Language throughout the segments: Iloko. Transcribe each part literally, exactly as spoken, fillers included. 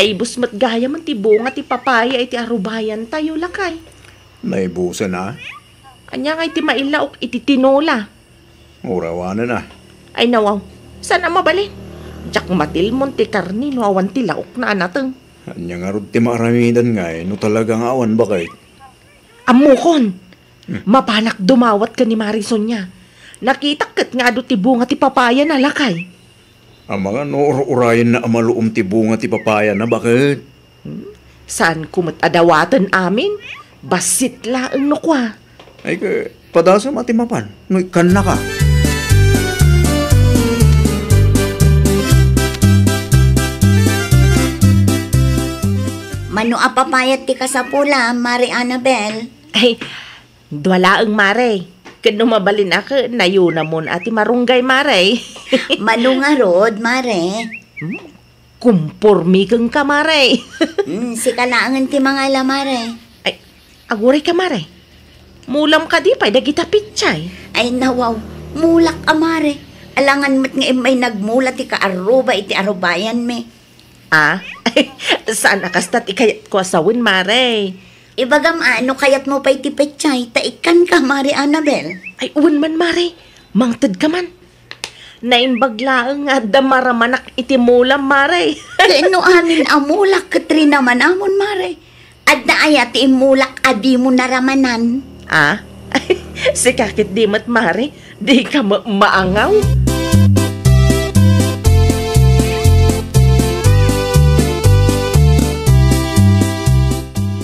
Naibus met gayamen ti bunga ti papaya iti arubayantayo, lakay. Naibusen a? Ania ngay ti mailaok iti tinola? Urawanen a. Ay, nawaw. Saan a mabalin? Diak matilmon ti karne no awan ti laokna a nateng. Ania ngarud ti maaramidan ngay no talaga nga awan, baket? Ammokon. Hmm. Mapanak dumawat ken ni Mari Sonia. Nakitak ket nga adu ti bunga ti papayana, lakay. Amangan no ur-urayenna a maluom ti bunga ti papayana, baket? Hmm? Saanko met a dawaten amin? Bassit laeng no kua. Ay, ke, padasem a ti mapan, no ikkannaka. Mano a papayat ti kasapula, Mari Annabel? Ay, dua laeng, Mare. Ken no mabalin a ket nayunamon a ti marunggay, Mare. Mano ngarud, Mare? Hmm? Kumpormi kenka, Mare. Hmm, sika laengen ti mangala, Mare. Ay, aguray ka, Mare. Mulam kadi pay dagita pitsay? Ay, nawaw. Mulak a, Mare. Alangan met nga immay nagmula ti kaarruba iti arubayanmi. Ah? Saan a kasta ti kayatko a sawen, Mare? Ibagam a no kayatmo pay ti petsay, ta ikkanka, Mare Annabel. Ay, wen man, Mare. Mangtedka man. Naimbag laeng nga adda maramanak iti mulam, Mare. Ken no amin a mulak ket rinamanamon, Mare. Adda aya ti immulak a dimo naramanan? Ah? Sika ket di met, Mare. Dika ma-, maangaw.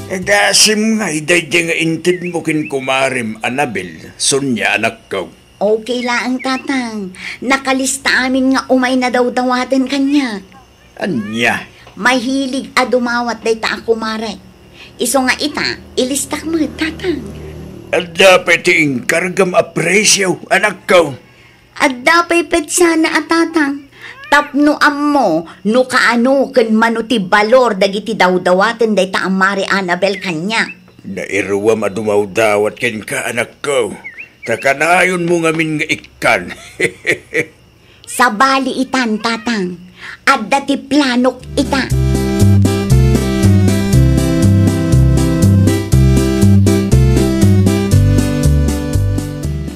Adasem ngay daydiay nga intedmo ken kumarem, Annabel, Sonia, anakko. Okay laeng, Tatang. Nakalista amin nga umay nadawdawaten kaniak. Ania? Mahilig a dumawat dayta a kumarek. Isu nga ita, ilistak met, Tatang. Adda pay ti inkargam a presio, anakko? Adda pay petsana a, Tatang. Tapno ammo no kaano ken mano ti balor dagiti dawdawaten dayta a Mari Annabel kaniak. Nairuam a dumawdawat kenka, anakko. Ta kanayonmo ngamin nga ikkan. Sabali itan, Tatang. Adda ti planok ita.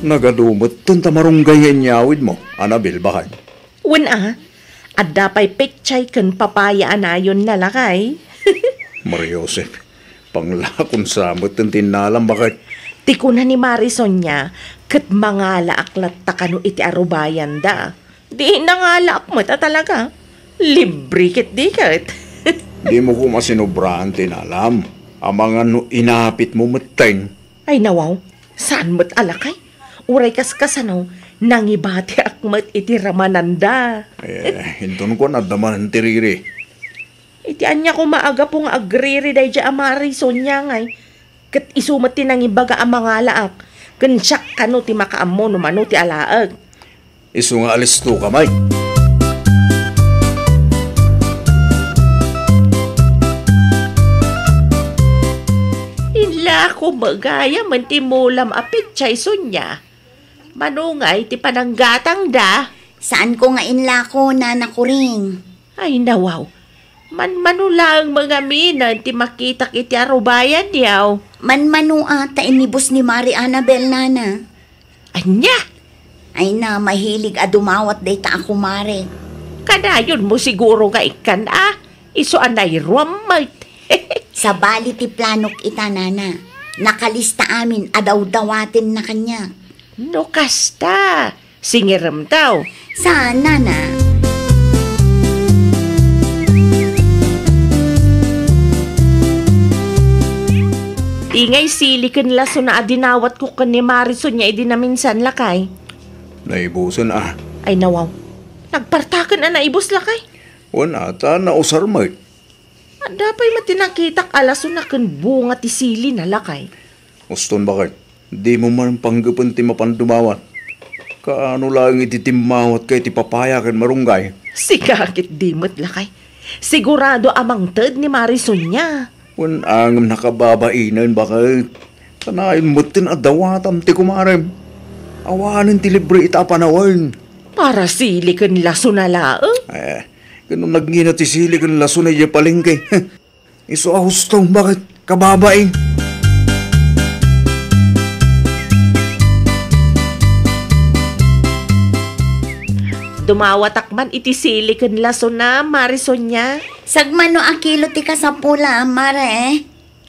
Nagadu metten ta marunggay nga inyawidmo, Annabel, baket? Wen a, adda pay petsay ken papaya a nayonna, lakay. Maria Joseph, panglakon sa metten ti innalam, baket? Ti kuna ni Mari Sonia, ket mangalaak latta kano iti arubayanda. Di nangalaak met a talaga. Libre ketdi ket. Dimo koma sinobraan ti innalam. Amangan no inapitmo metten. Ay, nawaw, saan met a lakay? Uray kaskasano, nangibatiak met iti ramananda. Eh, inton kuan, adda manen ti riri. Iti ania koma a gapu nga agriri daydiay a Mari Sonia ngay? Ket isu met ti nangibaga a mangalaak, ken siak kano ti makaammo no mano ti alaek. Isu nga alistoka met. Inlako met gayamen ti mulam a petsay, Sonia. Mano ngay ti pananggatangda? Saanko nga inlako, Nana Kuring. Ay, nawaw. Manmano laeng mangaminen ti makitak iti arubayan, yaw. Manmano a, ta inibus ni Mari Annabel, Nana. Ania? Ay na, mahilig a dumawat dayta a kumare. Kanayonmo siguro nga ikkan a, isu a nairuam met. Sabali ti planok ita, Nana. Nakalista amin a dawdawatenna kaniak. No kasta, singeremtaw. Saan, Nana? Ingay sili ken lasona a dinawatko ken ni Mari Sonia idi naminsan, lakay. Naibusen a. Ay, nawaw. Nagpartaken a naibus, lakay. Wen a, ta nausar met. Adda pay met ti nakitak a lasona ken bunga ti silina, lakay. Uston, baket, dimo man panggepen ti mapan dumawat. Kaano laeng iti timmawatka iti papaya ken marunggay? Sika ket di met, lakay. Sigurado a mangted ni Mari Sonia. Wen a ngem nakababainen, baket. Kanayon metten a dawatam ti kumarem. Awanen ti libre ita a panawen. Para sili ken lasona laeng? Eh, Ken no nagngina ti sili ken lasona idiay palengke, isu a husto, baket, kababain. Dumawatak man iti sili ken lasona, Mare Sonia. Sagmano a kilo ti kasapulam, Mare?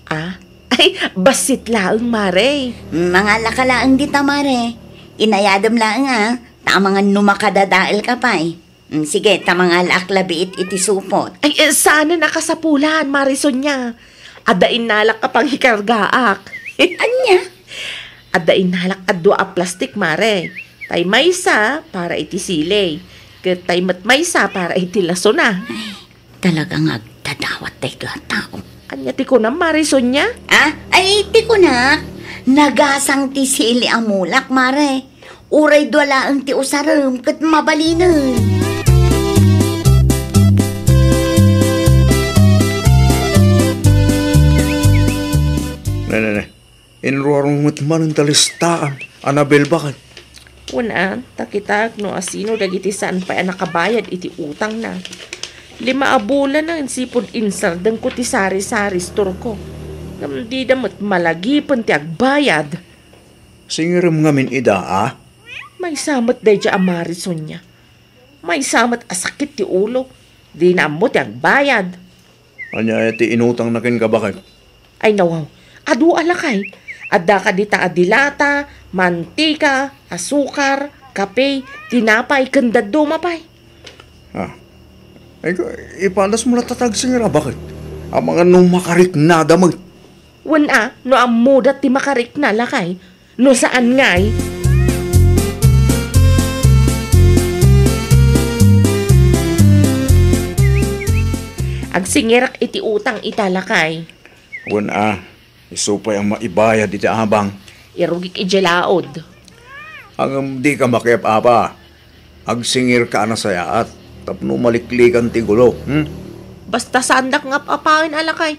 Ah? Ay, bassit laeng, Mare. Mm, mangalaka laeng dita, Mare. Inayadem laeng, ah, ta amangan no makadadaelka pay. Mm, sige, ta mangalaak labiit iti supot. Ay, eh, saanen a kasapulan, Mare Sonia. Adda innalak a panghikargaak. Ania? Adda innalak a dua a plastik, Mare. Tay maysa para iti sili, ket tay met maysa para iti lasona. Ay, talaga nga agdadawat daytoy a tao. Ania ti kunam, Mare Sonia? Ah? Ay, ti kunak, nagasang ti sili a mulak, Mare. Uray dua laeng ti usarem ket mabalinen. Ne, ne, ne. Inruarong met manen ta listaan, Anabel, baket. Wen a, ta kitak no asino dagiti saan pay a nakabayad iti utangna. Lima a bulanen sipud insardengko ti sari-sari storeko. Ngem dida met malagipen ti agbayad. Singirem ngamin ida, a? Maysa met daydiay a Mare Sonia. Maysa met a sakit ti ulo. Dina ammo ti agbayad. Ania ti inutangna kenka, baket? Ay, nawaw. Adu a lakay. Adda kadi ta a dilata, mantika, asukar, kape, tinapay, ken dadduma pay. Ah. Ay, ka-, ipadas mo latta ta agsingir a, baket? Amangan no makariknada met. Wen a, no ammoda ti makarikna, lakay. No saan ngay? Agsingirak iti utang ita, lakay. Wen a, isu pay a maibayad iti abang. Irugik idiay laod. Ngem dika makiap-apa. Agsingirka a nasayaat tapno maliklikan ti gulo, hmm? Basta saandak nga ap-apaen a lakay.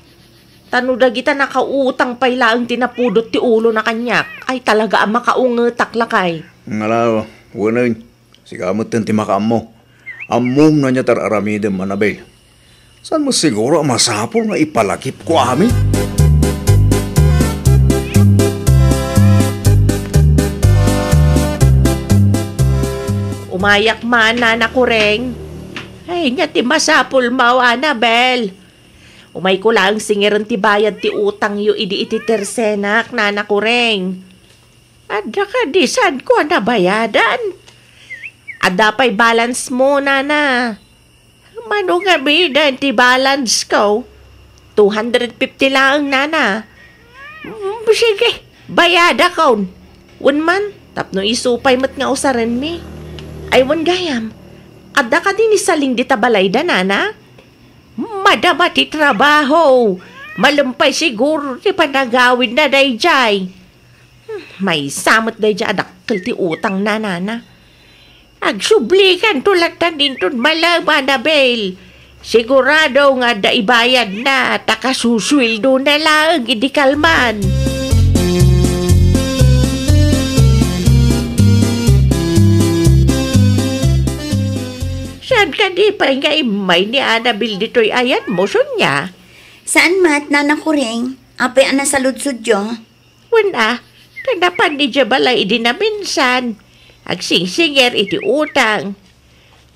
Ta no dagita nakautang pay laeng ti napudot ti ulona kaniak, ay talaga a makaungetak, lakay. Ngala, wen, sika metten ti makaammo. Ammom no ania ti ar-aramidem, Anabel. Saan met siguro a masapul nga ipalagipko amin? Umayak man, Nana Kureng. Ay, ania ti masapulmo, Anabel? Umayko laeng singiren ti bayad ti utangyo idi iti tersenak, Nana Kureng. Adda kadi saanko a nabayadan? Adda pay balance mo, Nana? Mano nga bidan ti balance ko? Two hundred fifty laeng, Nana. Mm, sige, bayadakon. Wen man, tapno isu pay met nga usarenmi. Ay, wen gayam, adda kadi ni Saling dita balayda, Nana? Madama ti trabaho. Malem pay siguro ti panagawidna daydiay. Hmm, maysa met daydiay a dakkel ti utangna, Nana. Agsublikanto latta inton malem, Anabel. Sigurado nga adda ibayadna, ta kasusueldona laeng idi kalman. Saan kadi pay nga immay ni Anabel ditoy ayatmo, Sonia? Saan met, Nana Kuring? Apay a nasaludsodyo? Wen a, ta napan idiay balay idi naminsan. Agsingsingir iti utang.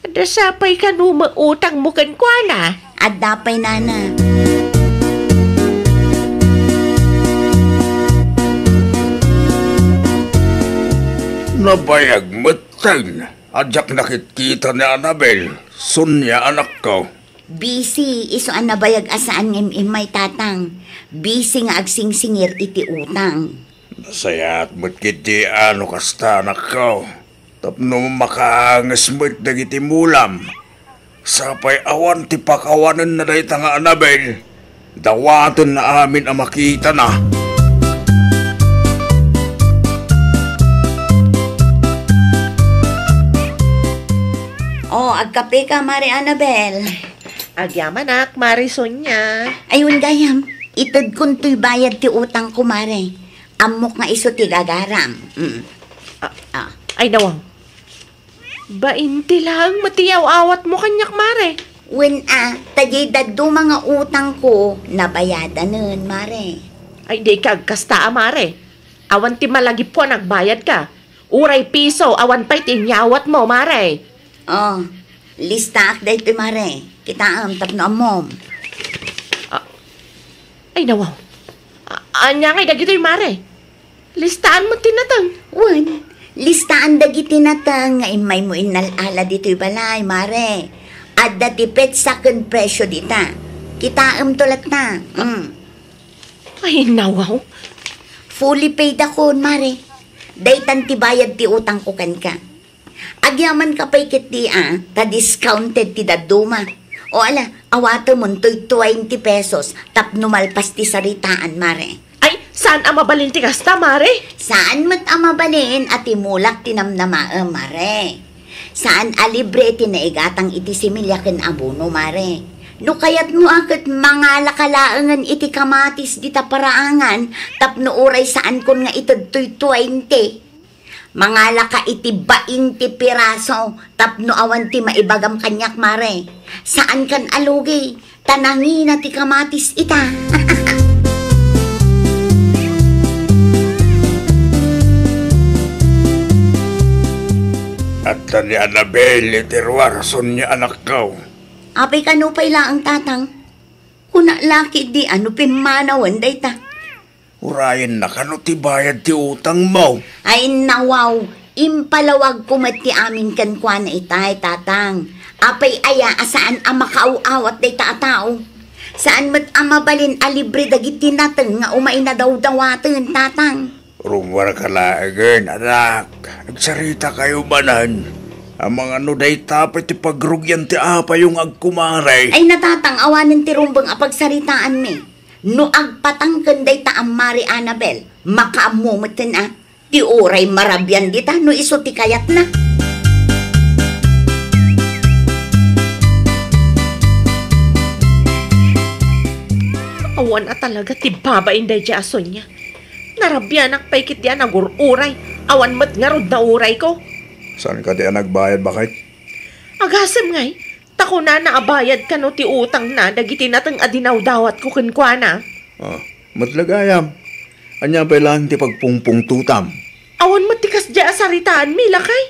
Adda sapay kano met utangmo kenkuana? Adda pay, Nana. Nabayag metten a diak nakitkita ni Anabel, Sonia, anakko. Busy, isu a nabayag a saan nga im-immay, Tatang. Busy nga agsingsingir iti utang. Nasayaat met ketdi a no kasta, anakko. Tapno makaanges met dagiti mulam. Sapay awan ti pakawanenna dayta nga Anabel. Dawatenna amin a makitana. O, agkape ka, Mare Anabel. Agyamanak, Mare Sonia. Ay, wen gayam, itedkon toy bayad ti utangko, Mare. Ammok nga isu ti gagaram. Mm. Ah, Ah. Ay, nawang. Bainti laeng met ti yaw-awatmo kaniak, Mare. Wen a, ta diay dadduma nga utangko, nabayadanen, Mare. Ay, di ka agkasta a, Mare. Awan ti malagipko a nagbayadka. Uray piso, awan pay ti inyawatmo, Mare. Oh, listaak daytoy, Mare. Kitaem tapno ammom. Ah, ay, nawaw. A-, ania ngay dagitoy, Mare? Listaan met ti nateng. Wen, listaan dagiti nateng nga immaymo innal-ala ditoy balay, Mare. Adda ti petsa ken presio dita. Kitaemto latta. Mm. Ay, nawaw. Fully paid akon, Mare. Daytan ti bayad ti utangko kenka. Agyamanka pay ketdi a, ta discounted ti dadduma. O ala, awatemon toy twenty pesos tapno malpas ti saritaan, Mare. Ay, saan a mabalin ti kasta, Mare? Saan met a mabalin a timulak ti namnamaem, Mare. Saan a libre ti naigatang iti similya ken abono, Mare. No kayatmo a ket mangalaka laengen iti kamatis dita paraangan tapno uray saankon nga ited toy twenty. Mangalaka iti bainte piraso tapno awan ti maibagam kaniak, Mare. Saankan a lugi, ta nangina ti kamatis ita. Adda ni Anabel iti ruar, Sonia, anakko. Apay, kano pay laeng, Tatang? Kuna la ketdi a no pimmanawen dayta. Urayenna kano ti bayad ti utangmo? Ay, nawaw, impalawagko met ti amin kenkuana itay, Tatang. Apay aya a saan a makaaw-awat dayta a tao? Saan met a mabalin a libre dagiti nateng nga umay nadawdawaten, Tatang? Rummuarka laengen, anak. Agsaritakayo manen. Amangan no dayta pay ti pagrugian ti apayo nga agkumare. Ay, na, Tatang, awanen ti rumbeng a pagsaritaanmi. No agpatangken dayta a Mari Anabel, makaammo metten a, ti uray marabian dita no isu ti kayatna. Awan a talaga ti babain daydiay a Sonia. Narabianak pay ketdi a nagur-uray. Awan met ngarud naurayko. Saan kadi a nagbayad, baket? Agasem ngay, ta kunana a bayad kano ti utangna dagiti nateng a dinawdawatko kenkuana. Ah, met la gayam. Ania pay laeng ti pagpungpungtotam? Awan met ti kasdiay a saritaanmi, lakay.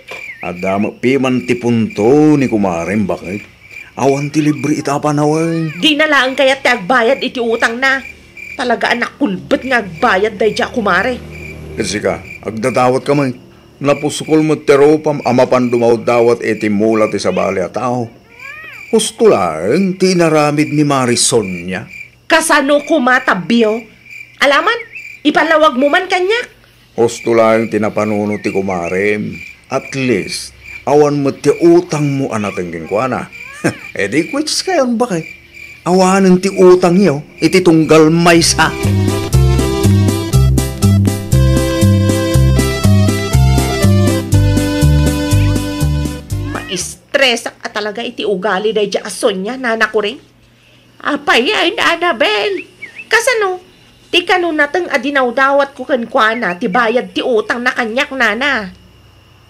Adda met piman ti punto ni kumarem, baket. Awan ti libre ita a panawen. Dina laeng kayat ti agbayad iti utangna. Talaga a nakulbet nga agbayad daydiay a kumare. Ket sika, agdadawatka met. Napuskol met ti rupam a mapan dumawdawat iti mula ti sabali a tao. Husto laeng ti inaramid ni Mari Sonia. Kasano koma, Tabbio? Alaman, ipalawagmo man kaniak. Husto laeng ti napanunot ti kumarem. At least, awan met ti utangmo a nateng kenkuana. E di, quits kayon, baket. Awanen ti utangyo iti tunggal maysa. Maistresak a talaga iti ugali daydiay a Sonia, Nana Kuring. Apay, Anabel? Kasano? Ti kano nateng a dinawdawatko kenkuana ti bayad ti utangna kaniak, nana.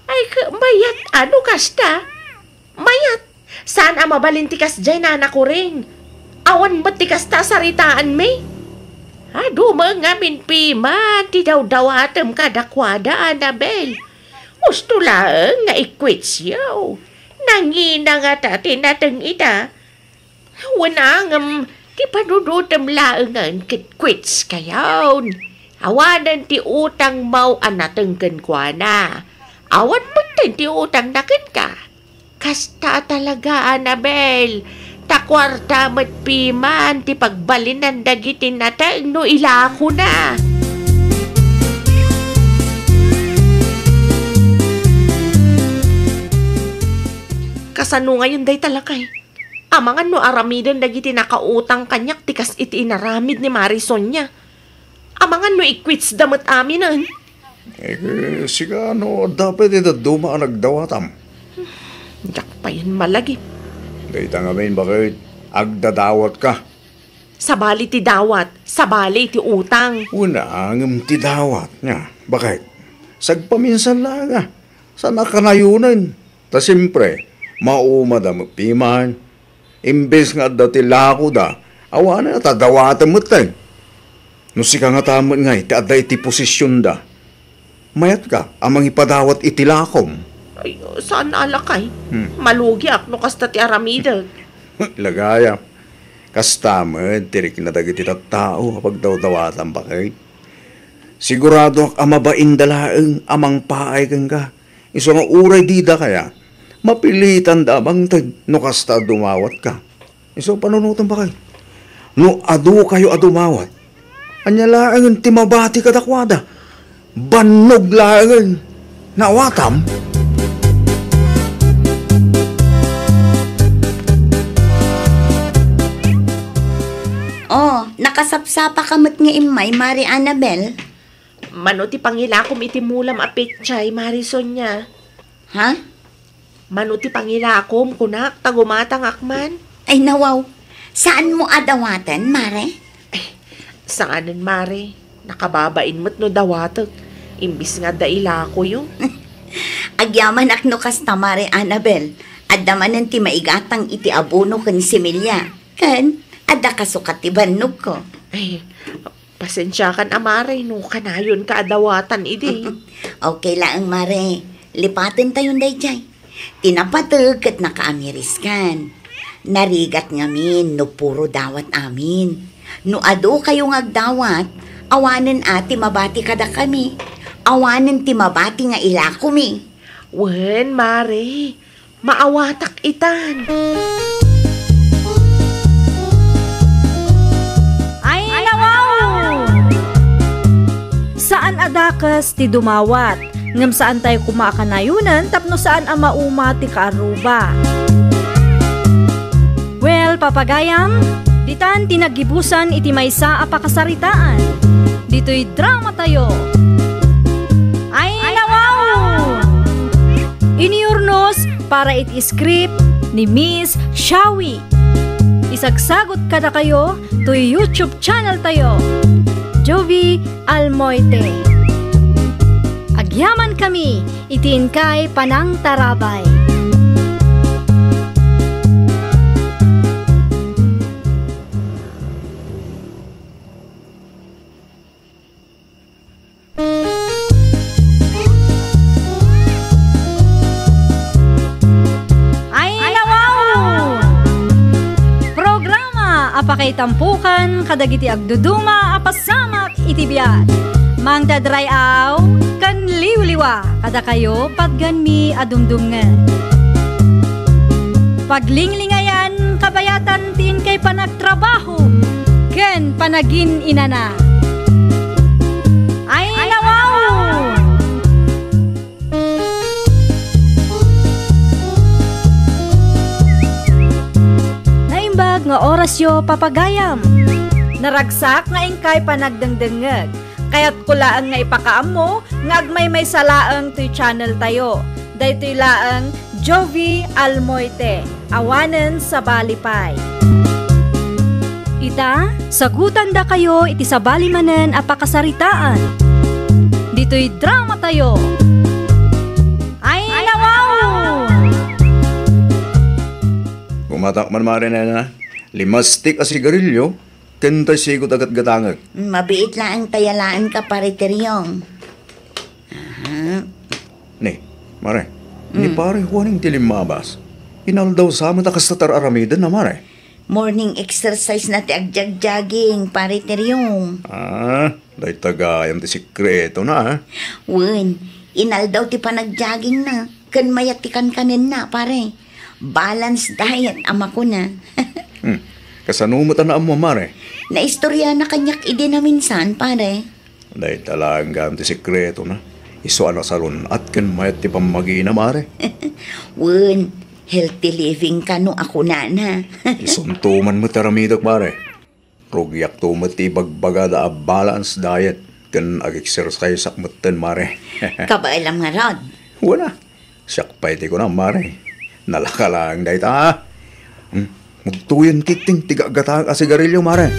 Ay, k-, mayat a no kasta. Mayat. Saan a mabalin ti kasdiay, Nana Kuring. Awan met ti kasta a saritaanmi. Adu met ngamin piman ti dawdawatem kadakuada, Anabel. Husto laeng nga i-quits yo. Nangina ngata ti nateng ita. Wen a ngem ti panunotem laengen ket quits kayon. Awanen ti utangmo a nateng kenkuana. Awan metten ti utangna kenka. Kasta a talaga, Anabel. Ta kuarta met piman ti pagbalinan dagiti nateng no ilakona. Kasano ngayon dayta, lakay? Amangan no aramiden dagiti nakautang kaniak ti kas iti inaramid ni Mari Sonia. Amangan no i-quits da met aminen. Eh, sika, no adda pay ti dadduma a nagdawatam? Diak payen malagip. Dayta ngamin, baket, agdadawatka. Sabali ti dawat, sabali ti utang. Wen a ngem ti dawat, nia, baket, sagpaminsan laeng a, saan a kanayonen. Ta siempre, maumada met piman. Imbes nga adda ti lakoda, awanen a ta dawatem metten. No sika ngata met ngay ti adda iti posisionda, mayatka a mangipadawat iti lakom. Ay, saan a lakay. Hmm. Malugiak no kasta ti aramidek. Lagaya, kasta met ti rikna dagiti tattao a pagdawdawatan, baket. Siguradoak a mabainda laeng a mangpaay kenka. Isu nga uray dida kayat, mapilitanda a mangted no kasta a dumawatka. Isu panunotem, baket. No adu kayo a dumawat, ania laengen ti mabati kadakuada? Bannog laengen. Naawatam? Oh, nakasapsapaka met nga immay, Mare Annabel. Mano ti pangilakom iti mulam a petsay, Mare Sonia? Ha? Mano ti pangilakom, kunak, ta gumatangak man. Ay, nawaw. Saanmo a dawaten, Mare? Ay, saanen, Mare. Nakababain met no dawatek. Imbis nga adda ilakoyo. Agyamanak no kasta, Mare Annabel. Adda manen ti maigatang iti abono ken similya. Ken, adda kasukat ti bannogko. Ay, pasensiakan a, Mare, no kanayonka a dawatan idi. Okay laeng, Mare. Lipatentayon daydiay. Ti napateg ket nakaamiriskan. Narigat ngamin no puro dawat amin. No adu kayo nga agdawat, awanen a ti mabati kadakami. Awanen ti mabati nga ilakomi. Wen, Mare. Maawatak itan. Ay, nawaw! Saan a dakes ti dumawat, ngem saantay koma a kanayonen tapno saan a mauma ti kaarruba. Well, papagayam, ditan ti naggibusan iti maysa a pakasaritaan. Ditoy dramatayo. Ay, nawaw! Iniurnos para iti script ni Miss Shawi. Isagsagot kadakayo toy YouTube channel tayo, Jovi Almoite. Agyaman kami iti inkay panangtarabay. Ay, nawaw! Programa a pakaitampukan kadagiti agduduma a pasamak iti biag. Mangdadray-aw ken liwliwa kadakayo patganmi a dumdumngeg. Paglinglingayan kabayatan ti inkay panagtrabaho ken panagin-inana. Ay, nawaw! Naimbag nga orasyo, papagayam. Naragsak nga inkay panagdengdengngeg. Kayatko laeng nga ipakaammo nga agmaymaysa laeng toy channel tayo. Daytoy laeng Jovi Almoite, awanen sabali pay. Ita, sagutandakayo iti sabali manen a pakasaritaan. Ditoy dramatayo. Ay, nawaw! Gumatak man, Mare Nena. Limastik a sigarilyo, ken tay sigot a gatgatangek. Mabiit laeng ta yalaenka, Pare Teriong. Aha. Ni, Mare, ni Mm. Pare Juaning ti limmabas. Inaldaw sa met a kasta ti ar-aramiden na, Mare. Morning exercise na ti agjogging, Pare Teriong. Ah, dayta gayam ti sekreto na, ah. Wen, inaldaw ti panagjogging na, ken mayat ti kankanenna, Pare. Balance diet a makuna. Hmm. Kasano met a naammo, Mare? Naistoriana kaniak idi naminsan, Pare. Dayta laeng gayam ti sekreto na. Isu a nasalun-at ken mayat ti pammagina, Mare. Wen, healthy living kano a kunana. Isunto man met aramidek, Mare. Rugiakto met ti ibagbagada a balance diet ken ag-exerciseak metten, Mare. Kabaelam ngarud. Wen a. Siak pay ti kunam, Mare. Nalaka laeng dayta. Hmm? Mugtuyen ketdin ti gatgatang a sigarilyo, Mare.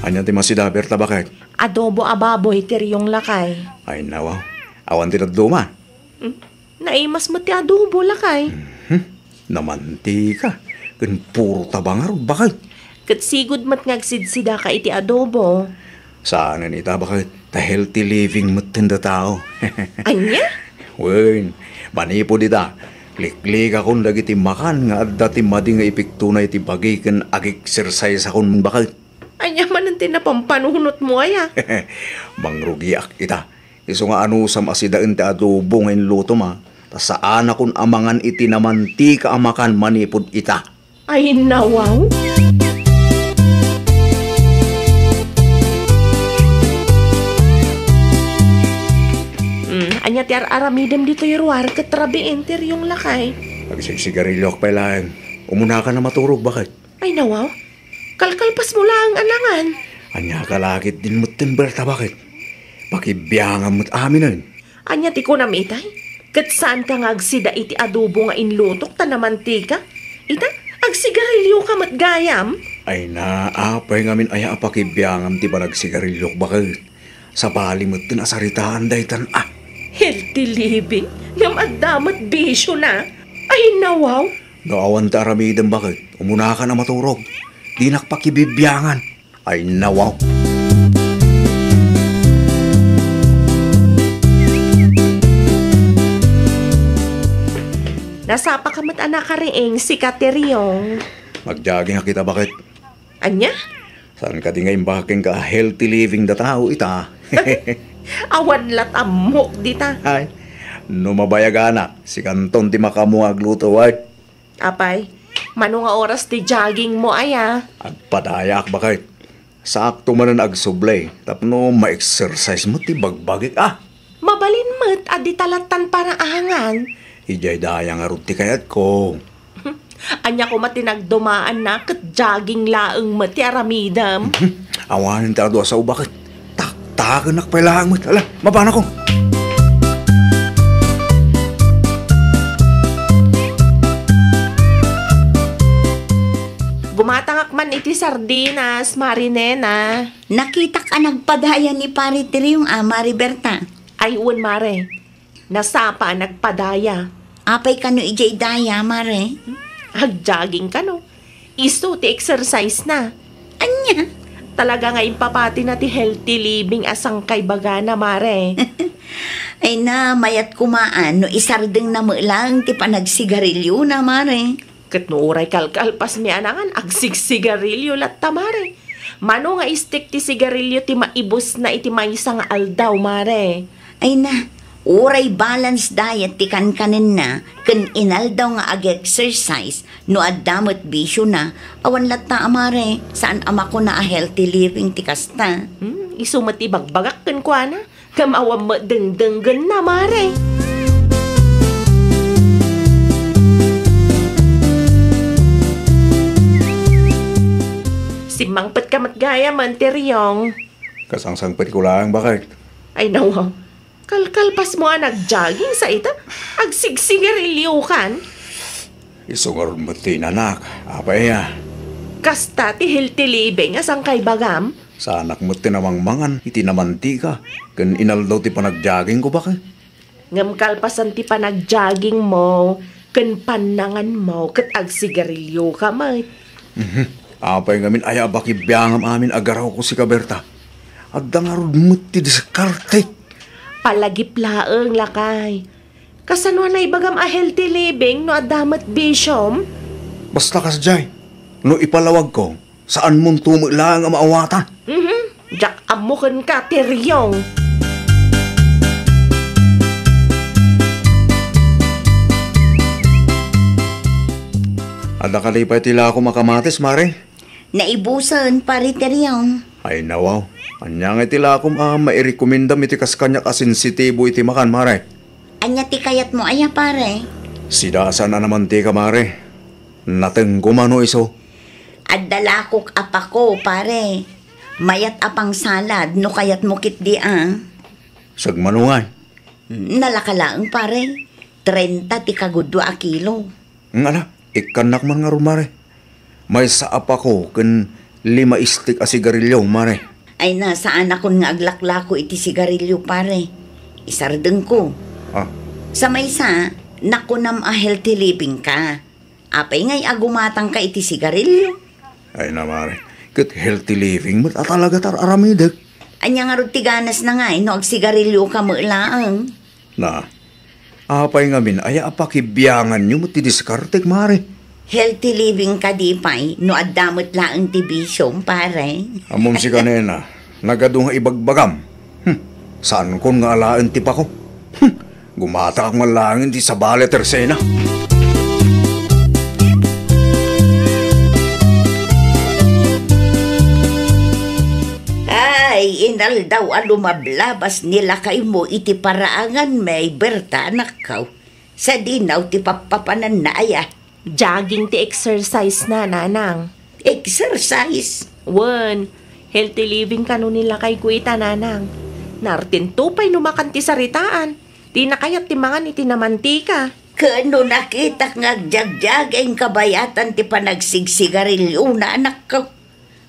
Ania ti masidaber ta, baket? Adobo a baboy, Teriong lakay. Ay, nawa. Awan ti dadduma. Hmm. Naimas met ti adobo, lakay. Mhm. Namantika. Ken puro taba ngarud, baket. Ket sigud met nga agsidsidaka iti adobo. Saanen ita, baket. Ta healthy living metten da tao. Ania? Wen, manipud ita, liklikakon dagiti makan nga adda ti madi nga epektona iti bagi ken ag-exercise-akon, baket. Ania manen ti napampanunotmo aya? Mangrugiak ita. Isu nga anusam a sidaen ti adobo nga inlutom, a, ta saanakon a mangan iti namantika a makan manipud ita. Ay, nawaw. Hmm, ania ti ar-aramidem ditoy ruar ket rabiin ti riyong, lakay? Agsigsigarilioak pay laeng. Umunaka a maturog, baket. Ay, nawaw. Kalkalpasmo laeng a nangan. Ania ka la ketdin metten, Berta, baket? Pakibiangam met aminen. Ania ti kunam itay? Ket saanka nga agsida iti adobo nga inlutok ta namantika? Ita, agsigarilioka met gayam? Ay na, apay ngamin aya a pakibiangam ti panagsigariliok, baket? Sabali metten a saritaan daytan, a. Healthy living? Ngem adda met bisiona? Ay, nawaw. No awan ti aramidem, baket? Umunaka a maturog. Dinak pakibibiangan. Ay, nawaw. Nasapaka met a nakariing, sika ti riyong. Magjogging a kita, baket. Ania? Saan kadi nga imbagak kenka a healthy living da tao ita? Awan lat ammok dita. Ay, no mabayaganak, sikanton ti makaammo nga agluto, ay. Apay, mano nga oras ti jogging mo, aya? Agpadayaak, baket. Sakto manen agsubli, tapno ma-exercise met ti bagbagik, a. Mabalin met a dita lattan paraangan. Idiay daya ngarud ti kayatko. Ania koma ti nagdumaanna ket jogging laeng met ti aramidem? Awanen ti adu a sao, baket. Taktakenak pay laeng met. Ala, mapanakon. Gumatangak man iti sardinas, Mari Nena. Nakitak a nagpadaya ni Pari ti riyong a, Mari Berta. Ay, wen, Mare. Nasapa a nagpadaya. Apay kano idiay daya, Mare? Agjogging kano. Isu ti exercise na. Ania? Talaga nga impapatina ti healthy living a sangkaibagana, Mare. Ay na, mayat koma a no isardengna met laeng ti panagsigariliona, Mare. Ket no uray kalkalpasmi a nangan, agsigsigarilio latta, Mare. Mano nga istek ti sigarilio ti maibusna iti maysa nga aldaw, Mare? Ay na, uray balance diet ti kankanenna ken inaldaw nga ag-exercise, no adda met bisiona, awan latta a, Mare, saan a makuna a healthy living ti kasta. Hmm, isu met ti ibagbagak kenkuana. Ngem awan met dengdenggenna, Mare. Simmangpetka met gayam, Auntie Riong. Kasangsangpetko laeng, baket. Ay, nawaw. Kalkalpasmo a nagjogging sa ita? Agsigsigariliokan? Isu ngarud met ti inanak. Apay aya? Kasta ti healthy living a sangkaibagam? Saanak met ti namangmangan iti namantika ken inaldaw ti panagjoggingko, baket. Ngem kalpasan ti panagjoggingmo ken pannanganmo ket agsigarilioka met. Mhm. Apay ngamin aya a pakibiangam amin a garawko, sika, Berta? Adda ngarud met ti diskarte. Palagip laeng, lakay. Kasano a naibagam a healthy living no adda met bisiom? Basta kasdiay, no ipalawagko, saanmonto met laeng a maawatan. Mhm. Diak ammo kenka, Teriong. Adda kadi pay ti lakom a kamatis, Mare? Naibusen, Pare Teriong. Ay, nawaw. Ania nga iti lakom a mairekomendam iti kas kaniak a sensitibo iti makan, Mare? Ania ti kayatmo aya, Pare? Sidasan a namantika, Mare. Natengko mano isu? Adda lakok a pako, Pare. Mayat a pangsalad no kayatmo ketdi a. Sagmano ngay? Nalaka laeng, Pare. Trenta ti kagudua a kilo. Ngala, ikkannak man ngarud, Mare. Maysa a pako ken lima istik a sigarilio, Mare. Ay na, saanakon nga aglaklako iti sigarilio, Pare. Isardengko. Ah. Sa maysa, nakunam a healthy living ka. Apay ngay a gumatangka iti sigarilyo? Ay na, mare. Ket healthy living met a talaga ti ar-aramidek. Ania ngarud ti ganasna ngay no agsigarilyo ka met laeng? Na, apay ngamin aya a pakibianganyo met ti diskartek, mare? Healthy living kadi pay no adda met laeng ti bisiom, pare. Ammom sika, nena, nagadu nga ibagbagam. Hmm, saankon nga alaen ti pako. Hmm, gumataak man laeng iti sabali a tersena. Ay, inaldaw a lumablabas ni lakaymo iti paraangan, may Berta, anakko. Sadino ti pappapananna aya? Jogging ti exercise na, nanang. Exercise? Wen, healthy living kano ni lakayko ita, nanang. Nartinto pay no makan ti saritaan. Dina kayat ti mangan iti namantika. Ken no nakitak nga agjagjogging kabayatan ti panagsigsigarilyona, anakko.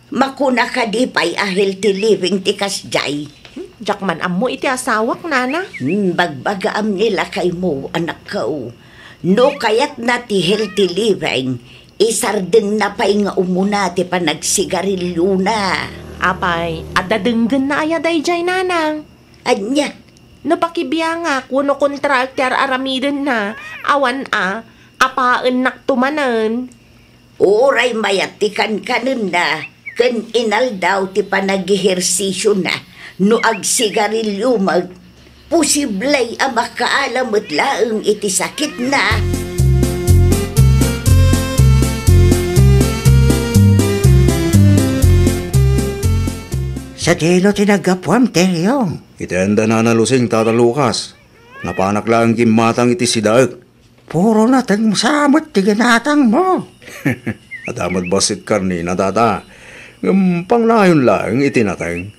Makuna kadi pay a healthy living ti kasdiay? Hmm, diak man ammo iti asawak, nana. Hmm, bagbagaam ni lakaymo, anakko. No kayatna ti healthy living, isardengna pay nga umuna ti panagsigarilyona. Apay, adda denggenna aya daydiay, nanang? Ania? No pakibiangak wenno kontraek ti ar-aramidenna, awan a, apaennakto manen. Uray mayat ti kankanenna ken inaldaw ti panagehersisiona, no agsigarilyo met, posible a makaala met laeng iti sakitna. Sadino ti naggapuam, Teriong? Iti ayan da Nana Lusing, Tata Lucas. Napanak laeng gimmatang iti sidaek. Puro nateng sa met ti ginatangmo. Adda met bassit karnina, Tata. Ngem pangnayon laeng iti nateng.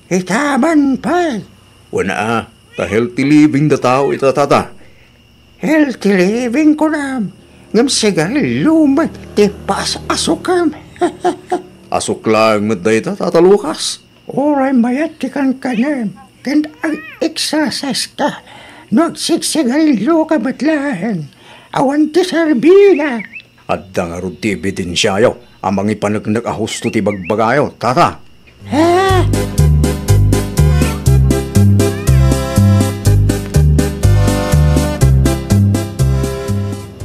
Ita man pay. Wen a, ta healthy living da tao ita, Tata. Healthy living kunam, ngem sigarilyo met ti paas-asukem. Asuk laeng met dayta, Tata Lucas. Uray mayat ti kankanem, ken ag-exercise ka, no agsigsigarilyo ka met laeng, awan ti serbina. Adda ngarud ti ebidensiayo a mangipaneknek a husto ti bagbagayo, Tata. Ha?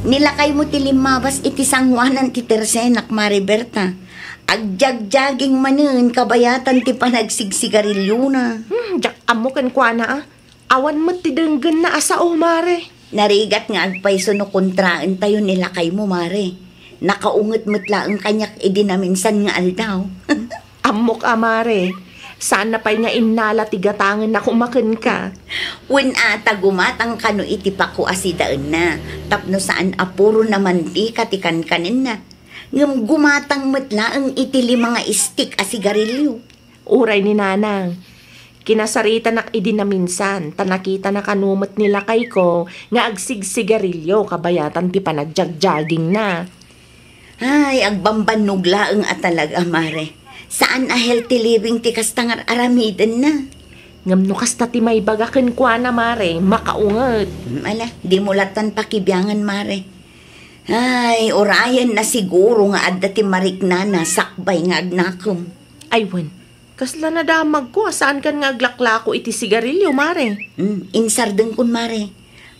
Nilakaymo ti limmabas iti sangoanan ti tersenak, Mare Berta. Agjagjaging manen kabayatan ti panagsigsigarilyona. Hmm, diak ammo kenkuana, a. Awan met ti denggenna a sao, Mare. Narigat nga agpayso no kontraentayo ni lakaymo, Mare. Nakaunget met laeng kaniak idi naminsan nga aldaw. Ammok a, Mare. Saanna pay nga innala ti gatangenna koma kenka. Wen a, ta gumatang kano iti pako a sidaenna, tapno saan a puro namantika ti kankanenna. Ngem gumatang met laeng iti lima nga istik a sigarilyo. Uray ni Nanang, kinasaritanak idi naminsan, ta nakitana kano met ni lakayko nga agsigsigarilyo kabayatan ti panagjagjagingna. Ay, agbambannog laeng a talaga, Mare. Saan a healthy living ti kasta nga ar-aramidenna. Ngem no kasta ti maibaga kenkuana, Mare, makaunget. Hmm, ala, dimo lattan pakibiangan, Mare. Ay, urayenna siguro nga adda ti mariknana sakbay nga agnakem. Ay, wen, kasla nadamagko a saankan nga aglaklako iti sigarilyo, Mare. Hmm, insardengkon, Mare.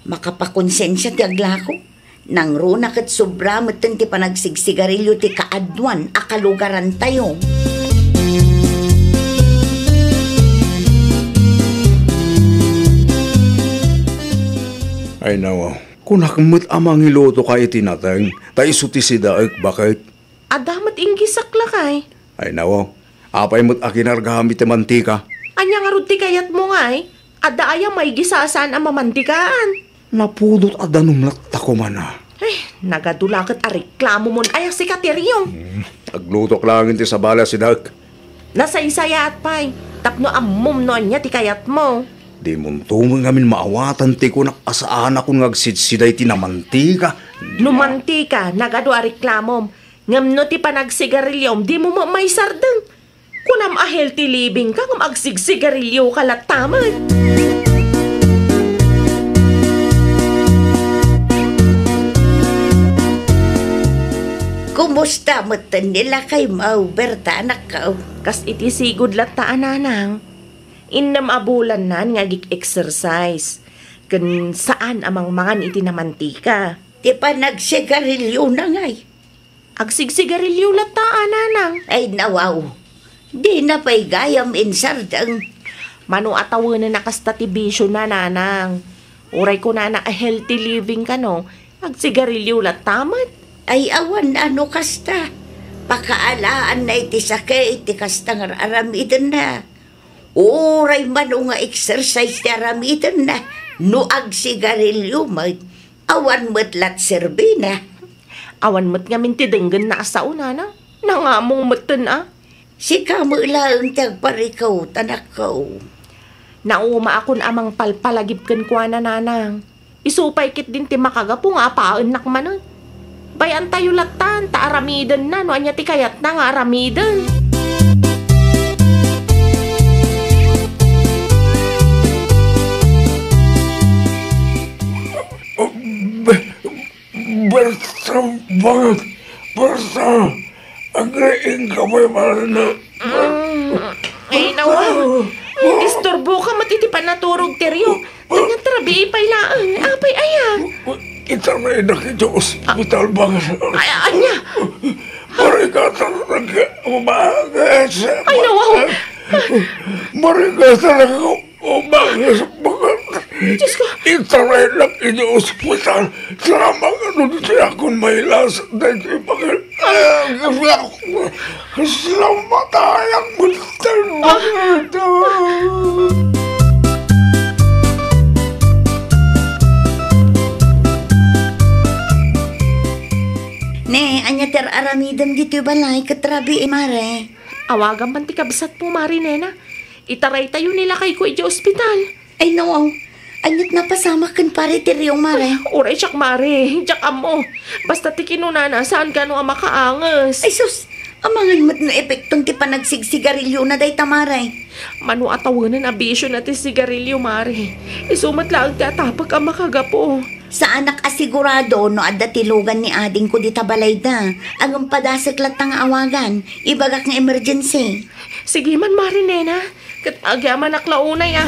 Makapakonsensia ti aglako. Nangruna ket sobra metten ti panagsigsigarilyo ti kaaduan a kalugarantayo. Ay, nawa. Kunak met a mangilutoka iti nateng, ta isu ti sidaek, baket. Adda met inggisak lakay. Ay, nawa. Apay met a kinargam iti mantika? Ania ngarud ti kayatmo ngay? Adda aya maigisa a saan a mamantikaan? Napudot a danum latta koma na. Ay, nagadu la ket a reklamomon aya sika, Teriong. Hmm, aglutok laeng ti sabali a sidaek. Nasaysayaat pay, tapno ammom no ania ti kayatmo. Dimonto met ngamin maawatan ti kunak a saanakon nga agsidsida iti namantika. No mantika, nagadu a reklamom. Ngem no ti panagsigarilyom, dimo met maisardeng. Kunam a healthy living ka, ngem agsigsigarilyo ka latta met. Kumusta metten ni lakaymo, Berta, anakko? Kas iti sigud latta a nanang, innem a bulannan nga agik-exercise, ken saan a mangmangan iti namantika. Ti panagsigarilio na ngay. Agsigsigarilio latta a nanang. Ay, nawaw. Dina pay gayam insardeng. Mano a tawenen a kasta ti bisio na, nanang. Uray kunana a healthy living kano, agsigarilio latta met. Ay, awan a no kasta. Pakaalaanna iti sakit ti kasta nga ar-aramidenna. Uray mano nga exercise ti aramidenna, no agsigarilio met, awan met lat serbina. Awan met ngamin ti denggenna a sao, nanang. Nangamong metten a. Sika met laeng ti agparikut, anakko. Naumaakon a mangpalpalagip kenkuana, nanang. Isu pay ketdin ti makagapu nga apaennak manen. Bay-antayo lattan ta aramidenna no ania ti kayatna nga aramiden. Be-, Berta, bakit? Berta, agriing ka pay, Marina. Mm. Ay, nawa. Disturbo ka met iti panaturog ti Rio. Ania ti rabii pay laeng? Apay aya? Itaraynak iti ospital, bakit? Ay, ania? Marigatan ka, bakit? Ay, nawa. Marigatan ka. O, bakit? Bakit? Diyos ko. Itaraynak iti ospital. Salamat no di akon mailas. Dahil bakit? Ay, Diyos ko. Salamat, ay, ang buntan. Bakit? Ne, ania ti ar-aramidem ditoy balay ket rabii, Mare? Awagan man ti kabsatmo, Mare Nena. Itaraytayo ni lakayko idiay ospital. Ay, no. Aniat napasamak ken Pare Teriong, Mare? Uray, diak, Mare. Diak ammo. Basta ti kinunana, saan kano a makaanges. Ay, sus! Amangan met no epekton ti panagsigsigariliona dayta, Mare. Mano a tawenen a bisiona ti sigarilio, Mare. Isu met laeng ti atapek a makagapu. Saanak a sigurado no adda ti lugan ni adingko dita balayda. Ngem padasek latta nga awagan. Ibagak nga emergency. Sige man, Mare Nena. Ket agyamanak la unay, a.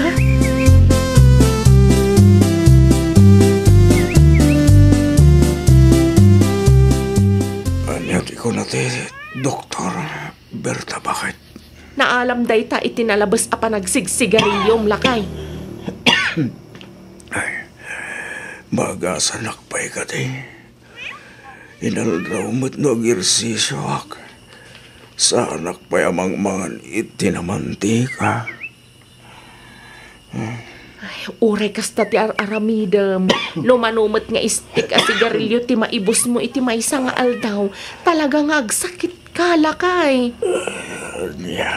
Ania ti kuna ti doktor, Berta, bakit? Naalam dayta iti nalabes a panagsigsigariliom, lakay. Ay, maagasanak pay kadi. Inaldaw met no agersisioak. Saanak pay a mangmangan iti namantika. Ay, uray kasta ti ar-aramidem, no mano met nga istik a sigarilio ti maibusmo iti maysa nga aldaw, talaga nga agsakit ka, lakay. Ania?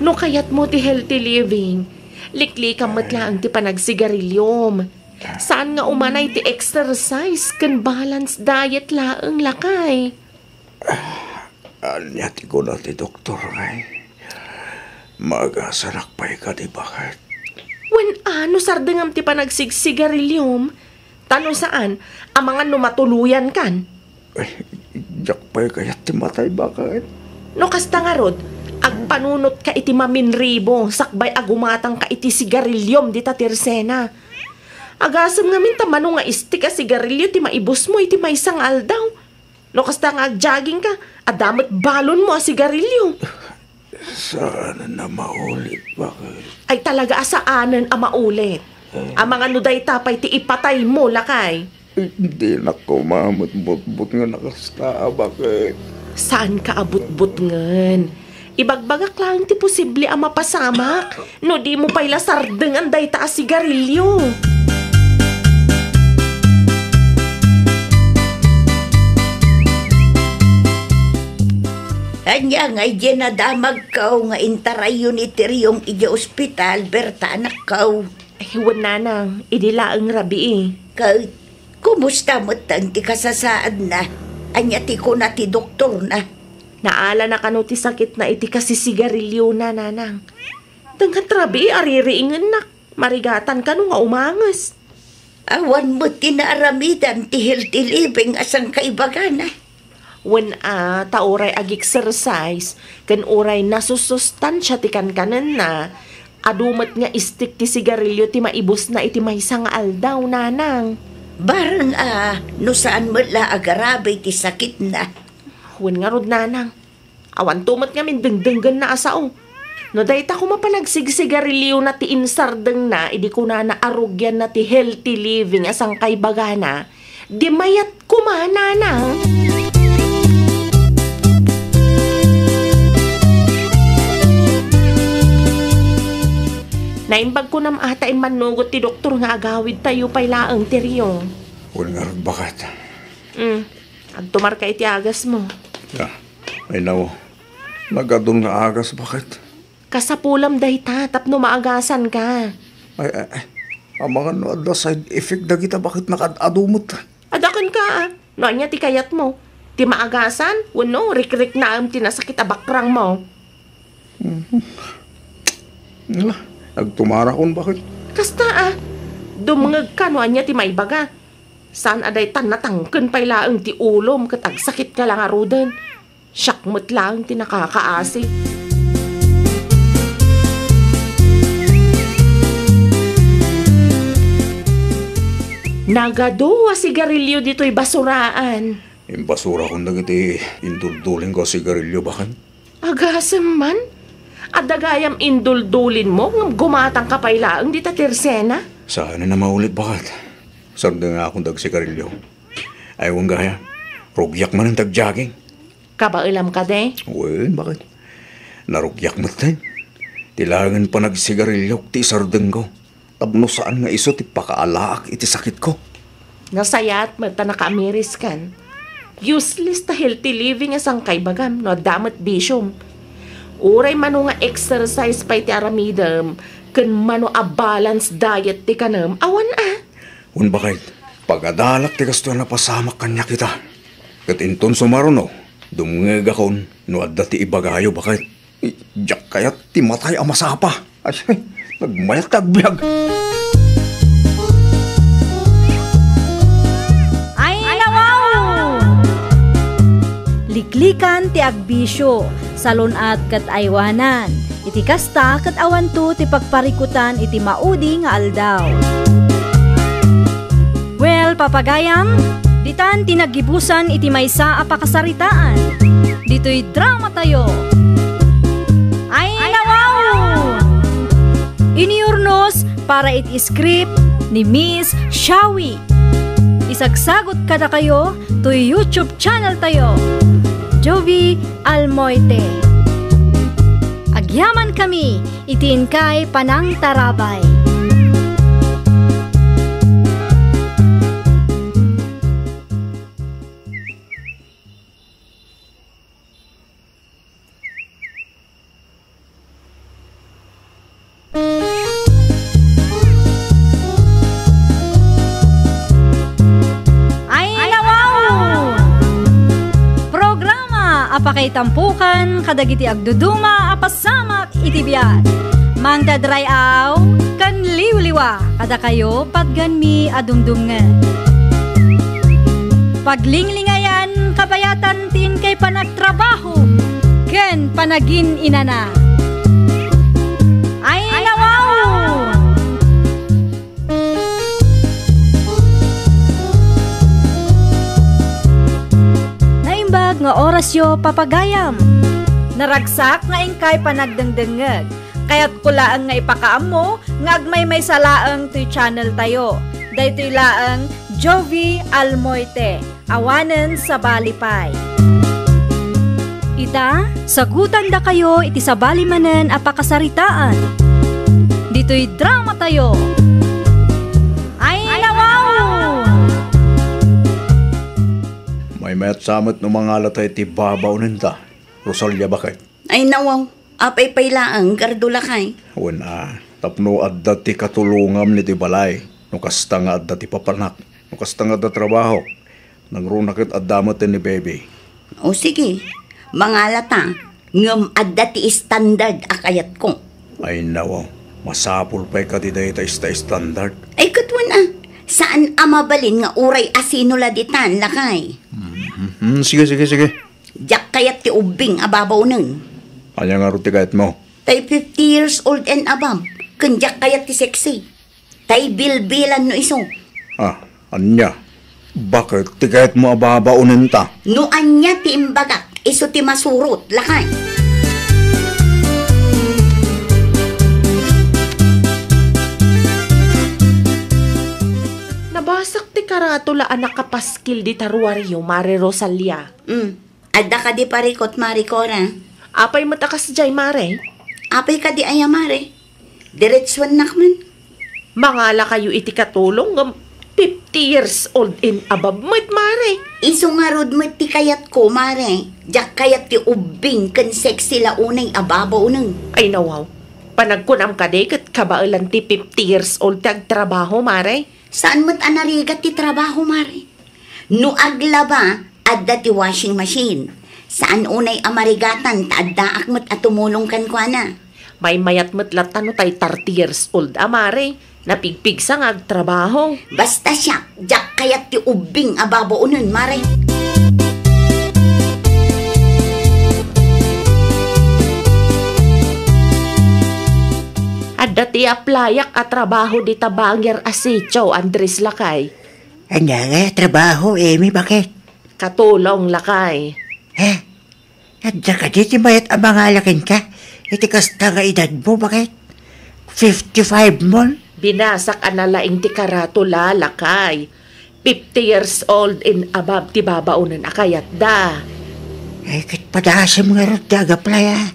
No kayatmo ti healthy living, liklikam met laeng ti panagsigariliom. Saan nga umanay ti exercise ken balance diet laeng, lakay. Ania ti kuna ti doktor, ay? Maagasanak pay kadi, bakit? Wen, a, no sardengam ti panagsigsigariliom, ta no saan, amangan no matuloyan kan. Ay, diak pay kayat ti matay, bakit? No kasta ngarud, agpanunot ka iti maminribo, sakbay a gumatang ka iti sigariliom dita tirsena. Agasem ngamin ta mano nga istik a sigarilio ti maibusmo iti maysa nga aldaw. No kasta nga agjogging ka, adda met balonmo a sigarilio. Saanen a maulit, bakit? Ay, talaga a saanen a maulit. Eh. Amangan no dayta pay ti ipataymo, lakay. Eh, dinak umamet butbutngen a kasta, bakit? Saanka a butbutngen. Ibagbagak laeng ti posible a mapasamak no dimo pay la sardengan dayta a sigarilio. Ania ngay diay nadamagko nga intarayyo ni Teriong idiay ospital, Berta, anakko? Ay, wen, nanang, idi laeng rabii. Ket, kumusta metten ti kasasaadna? Ania ti kuna ti doktorna? Naalana kano ti sakitna iti kasisigariliona, nanang. Dangan rabii a ririingennak, marigatan kano nga umanges. Awan met ti naaramidan ti healthy living a sangkaibagana. Wen a, ta uray ag-exercise, ken uray nasusustansia ti kankanenna, adu met nga istik ti sigarilio ti maibusna iti maysa nga aldaw, nanang. Bareng a, no saan met la agarabay ti sakitna. Wen ngarud, nanang. Awanto met ngamin dengdenggenna a sao. No dayta koma panagsigsigariliona ti insardengna idi kunana a rugianna ti healthy living a sangkaibagana, di mayat koma, nanang. Naimbag kunam a ta immannugot ti doktor nga agawidtayo pay laeng ti Rio. Wen ngarud, baket. Mm. Agtumarka iti agasmo. Ah, ay, nawa. Nagadun nga agas, baket. Kasapulam dayta tapno maagasanka. Ay, ay, ay. Amangan no adda side effect dagita, baket, nakaad-adu met. Adaken ka, ah. No ania ti kayatmo? Ti maagasan? Wenno rikriknaem ti nasakit a bakrangmo? Mhm. Ala, agtumarakon, baket. Kasta, ah. Dumngegka no ania ti maibaga. Saan a dayta, natangken pay laeng ti ulom ket agsakitka la ngaruden. Siak met laeng ti nakakaasi. Nagadu a sigarilio ditoy basuraan. Imbasurakon dagiti induldulingko a sigarilio, baket. Agasem man? Adda gayam induldulingmo ngem gumatangka pay laeng dita tersena? Saan a maulit, baket. Sardengakon dagiti sigarilio. Ay, wen gayam, rugiak manen ti agjogging. Kabaelam kadi? Wen, baket. Narugiak metten. Ti laengen panagsigariliok ti isardengko. Tapno saan nga isu ti pakaalaak iti sakitko. Nasayaat met ta nakaamiriskan. Useless ta healthy living a sangkaibagam no adda met bisiom. Uray mano nga exercise pay ti aramidem ken mano a balance diet ti kanem, awan a. Wen, baket, pagadalak ti kastoy a napasamak kaniak ita. Ket inton sumaruno, dumngegakon no adda ti ibagayo, baket. Diak kayat ti matay a masapa. Ay, nagmayat ti agbiag. Ay, nawaw! Liklikan ti agbisio, salun-at ket aywanan. Iti kasta ket awanto ti pagparikutan iti maudi nga aldaw. Well, papagayam, ditan ti naggibusan iti maysa a pakasaritaan. Ditoy dramatayo. Ay, nawaw! Inurnos para iti script ni Miss Shawi. Isagsagot kadakayo toy YouTube channel tayo, Jovi Almoite. Agyaman kami iti inkay panangtarabay. Ay, nawaw! Programa a pakaitampukan kadagiti agduduma a pasamak iti biag. Mangted ray-aw ken liwliwa kadakayo patganmi a dumdumngeg. Paglinglingayan kabayatan ti inkay panagtrabaho ken panagin-inana. Ay, nawaw! Naimbag nga orasyo, papagayam. Naragsak nga inkay panagdengdengngeg. Kayatko laeng nga ipakaammo nga agmaymaysa laeng toy channel tayo. Daytoy laeng Jovi Almoite. Awanen sabali pay. Ita, sagutandakayo iti sabali manen a pakasaritaan. Ditoy dramatayo. Ay, nawaw! Maymayat sa met no mangalata iti babaonenta, Rosalia, baket. Ay, nawaw. Apay pay laeng, Gardo lakay? Wen a, tapno adda ti katulongam iti balay, no kasta nga adda ti papanak, no kasta nga adda trabahok, nangruna ket adda met ni baby. O sige, mangalata, ngem adda ti standard a kayatko. Ay, nawaw, masapul pay kadi dayta ista standard? Ay, ket wen a, saan a mabalin nga uray asino la ditan, lakay? Hmm. Mhm, sige, sige, sige. Diak kayat ti ubbing a babaonen. Ania ngarud ti kayatmo? Tay fifty years old and above, ken diak kayat ti sexy. Tay bilbilan no isu. Ah, ania? Baket ti kayatmo a babaonenta? No ania ti imbagak, isu ti masurot, lakay. Nabasak ti karatula a nakapaskil dita ruario, Mare Rosalia. Mm. Adda kadi parikot, Mare Cora? Apay met a kasdiay, Mare? Apay kadi aya, Mare? Diretsuennak man. Mangalakayo iti katulong ngem fifty years old and above met, Mare. Isu ngarud met ti kayatko, Mare. Diak kayat ti ubbing ken sexy la unay a babaonen. Ay, nawaw. Panagkunam kadi ket kabaelan ti fifty years old ti agtrabaho, Mare? Saan met a narigat ti trabaho, Mare? No aglaba, adda ti washing machine. Saan unay a marigatan ta addaak met a tumulong kenkuana. Maymayat met latta no tay thirty years old a, Mare. Napigpigsa nga agtrabaho. Basta siak, diak kayat ti ubbing a babaonen, Mare. Adda ti aplayak a trabaho dita bangir a sitio, Andres, lakay. Ania nga trabaho, Amy, baket? Katulong, lakay. Eh, adda kadi ti mayat a mangala kenka iti kasta nga edadmo, baket? Fifty-five mon? Binasak a nalaing ti karatula, lakay. Fifty years old and above ti babaonen a kayatda. Ay, ket padasem ngarud ti agaplay, a.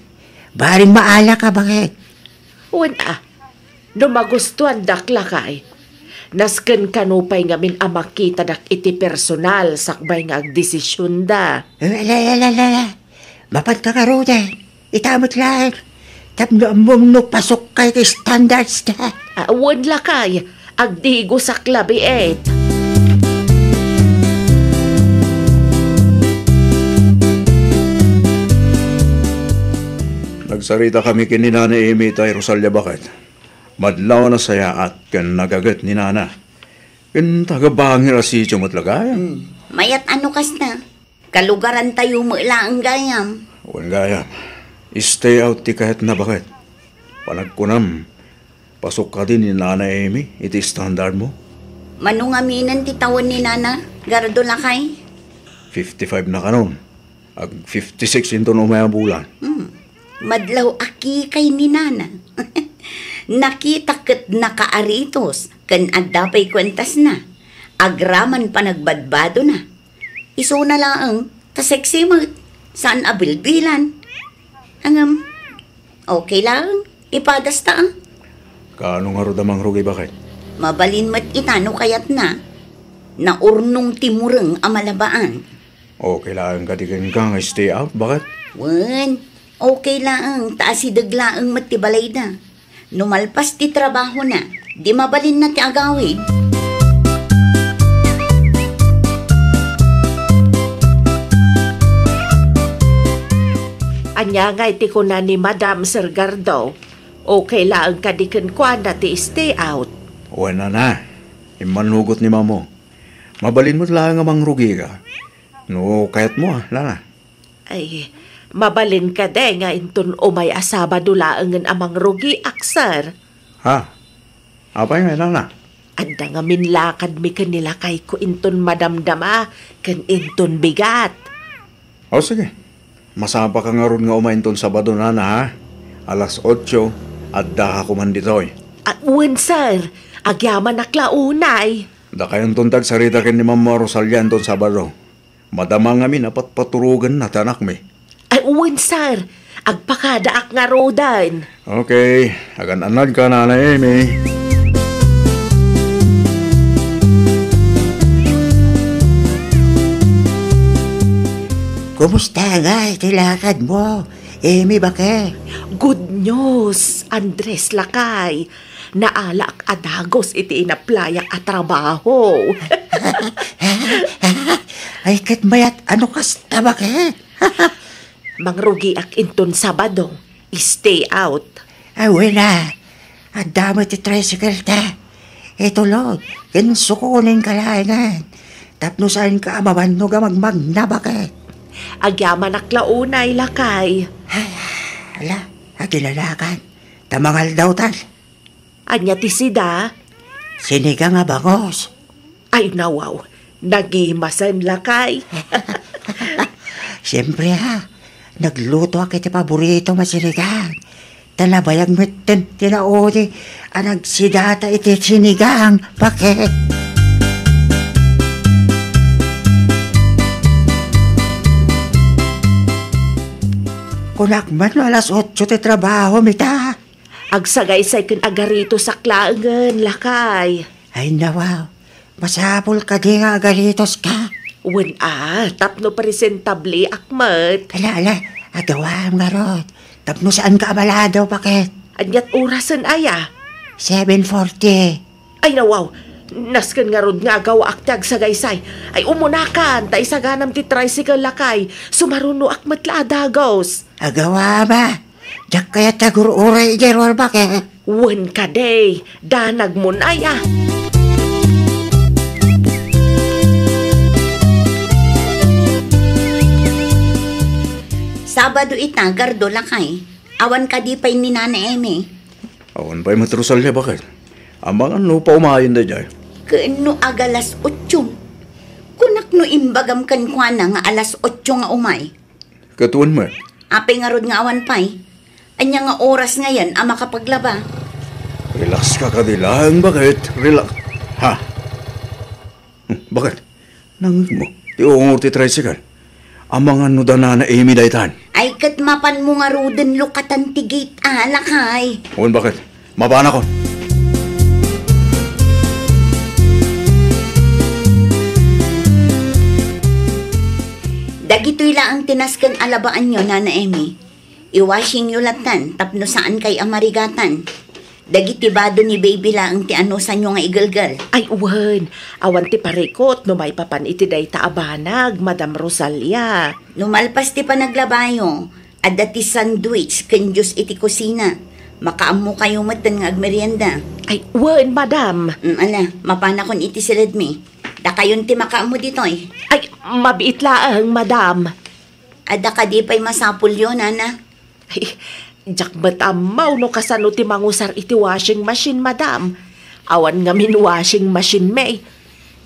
Bareng maalaka, baket? Wen a, no magustuandak, lakay, nasken kano pay ngamin a makitadak iti personal sakbay nga agdesisionda. Eh, ala, ala, ala, ala. Mapanka ngaruden, ita met laeng. Tapno ammom no pasukka iti standards da. Ah, wen, lakay, agdigosak labiit. Nagsarita kami ken ni Nana Amy tay Rosalia, baket. Madlaw a nasayaat ken nagaget ni Nana. Ken taga-bangir a sitio met, lakay. Hmm. Mayat a no kasta. Kalugarantayo met laeng gayam. Wen gayam. Stay out ti kayatna, baket. Panagkunam, pasukka kadi ni Nana Amy iti standardmo? Mano ngaminen ti tawen ni Nana, Gardo, lakay? Fifty-five na kanon. Ag fifty-six inton umay a bulan. Hmm. Madlaw a kikay ni Nana. Nakita ket nakaaritos ken adda pay kuentasna. Agraman panagbadbadona. Isuna laeng, ta sexy met. Saan a bilbilan. Ngem, okay laeng. Ipadasta, a. Kaano ngarud a mangrugi, baket? Mabalin met ita no kayatna. Naurnong ti mureng a malabaan. Okay laeng kadi kenka nga stay out, baket? Wen, okay laeng, ta asideg laeng met ti balayda. No malpas ti trabahona, di mabalinna ti agawid. Ania ngay ti kuna ni Madam, Sir Gardo? Okay laeng kadi kenkuana ti stay out? Wen, Nana, immanugot ni Mamo. Mabalin met laeng a mangrugika. No kayatmo, a, Nana. Ay, mabalin kadi nga inton umay a Sabado laengen a mangrugiak, sir? Ha? Apay ngay, Nana? Adda ngamin lakadmi ken ni lakayko inton madamdama ken inton bigat. O, sige. Masapaka ngarud nga umay inton Sabado, Nana, ha? Alas otso, addaka koman ditoy. Ah, wen, sir. Agyamanak la unay. Dakayonton ti agsarita ken ni Mama Rosalia inton Sabado. Madama ngamin a patpaturogenna ti anakmi. Ay, wen, sir. Agpakadaak ngaruden. Okay. Agan-anadka, Nana Amy. Kumusta ngay ti lakadmo, Amy, baket? Good news, Andres, lakay. Naalaak a dagus iti inaplayak a trabaho. Ay, ket mayat a no kasta, baket? Mangrugiak inton Sabado. Stay out. Ay, wen a. Adda met ti tricycle ta. Itulod, ken sukonen ka laengen. Tapno saanka a mabannog a magmagna, baket? Agyamanak la unay, lakay. Ay, ala, agilalakan. Ta mangaldawtan. Ania ti sida? Sinigang a bangus. Ay, nawaw. Nagimasen, lakay. Siyempre, ha. Naglutoak iti paboritom a sinigang. Ta nabayag metten ti naudi a nagsidata iti sinigang, baket. Kunak man no alas otso ti trabahom ita. Agsagaysay ken agaritosak laengen, lakay. Ay, nawaw. Masapul kadi nga agaritoska? Wen a, tapno presentableak met. Ala, ala, agawam ngarud. Tapno saanka a maladaw, baket? Aniat orasen aya? Seven forty. Ay, nawaw. Nasken ngarud nga agawaak ti agsagaysay. Ay, umunakan, ta isaganam ti tricycle, lakay. Sumarunoak met la a dagus. Agawam a. Diak kayat ti agur-uray idiay ruar, baket. Wen kadi, danagmon aya. Sabado ita, Gardo, lakay. Awan kadi pay ni Nana Emi? Awan pay met, Rosalia, baket. Amangan no paumayen daydiay. Ken no agalas otso? Kunak no imbagam kenkuana nga alas otso nga umay. Ket wen met. Apay ngarud nga awan pay? Ania nga oras ngayen a makapaglaba? Relax ka kadi laeng, baket. Relax. Ha? Hmm, baket? Nangngegmo ti ungor ti tricycle. Amangan no da Nana Emi daytan. Ay, ket mapanmo ngaruden lukatan ti gate, a, lakay. Wen, baket. Mapanakon. Dagitoy laeng ti nasken a labaanyo, Nana Emi. I-washingyo lattan tapno saankay a marigatan. Dagiti bado ni baby laeng ti anusanyo nga igelgel. Ay, wen. Awan ti parikut no maipapan iti dayta a banag, Madam Rosalia. No malpas ti panaglabayo, adda ti sandwich ken juice iti kusina. Makaammokayo metten nga agmerienda. Ay, wen, madam. Mm, ala, mapanakon iti siledmi. Dakayon ti makaammo ditoy. Ay, mabiit laeng, madam. Adda kadi pay masapulyo, nana? Ay, diak met ammo no kasano ti mangusar iti washing machine, madam. Awan ngamin washing machine, may.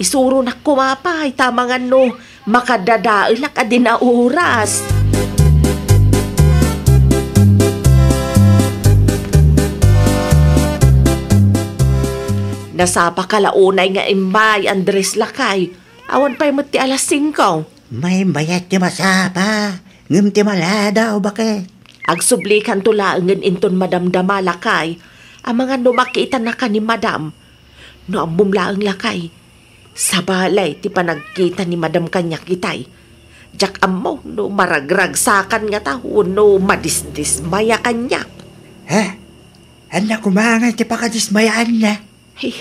Isuronak koma pay, ta amangan no makadadaelak a di nauras. Nasapaka la unay nga immay, Andres, lakay. Awan pay met ti alas singko. Maymayat ti masapa, ngem ti maladaw, baket. Agsublikanto laengen inton madamdama, lakay. Amangan no makitanaka ni madam. No ammom laeng, lakay, sabali ti panagkita ni madam kaniak itay. Diak ammo no maragragsakan ngata wenno madisdismaya kaniak. Ha? Ania koma ngay ti pakadismayaanna? Ay,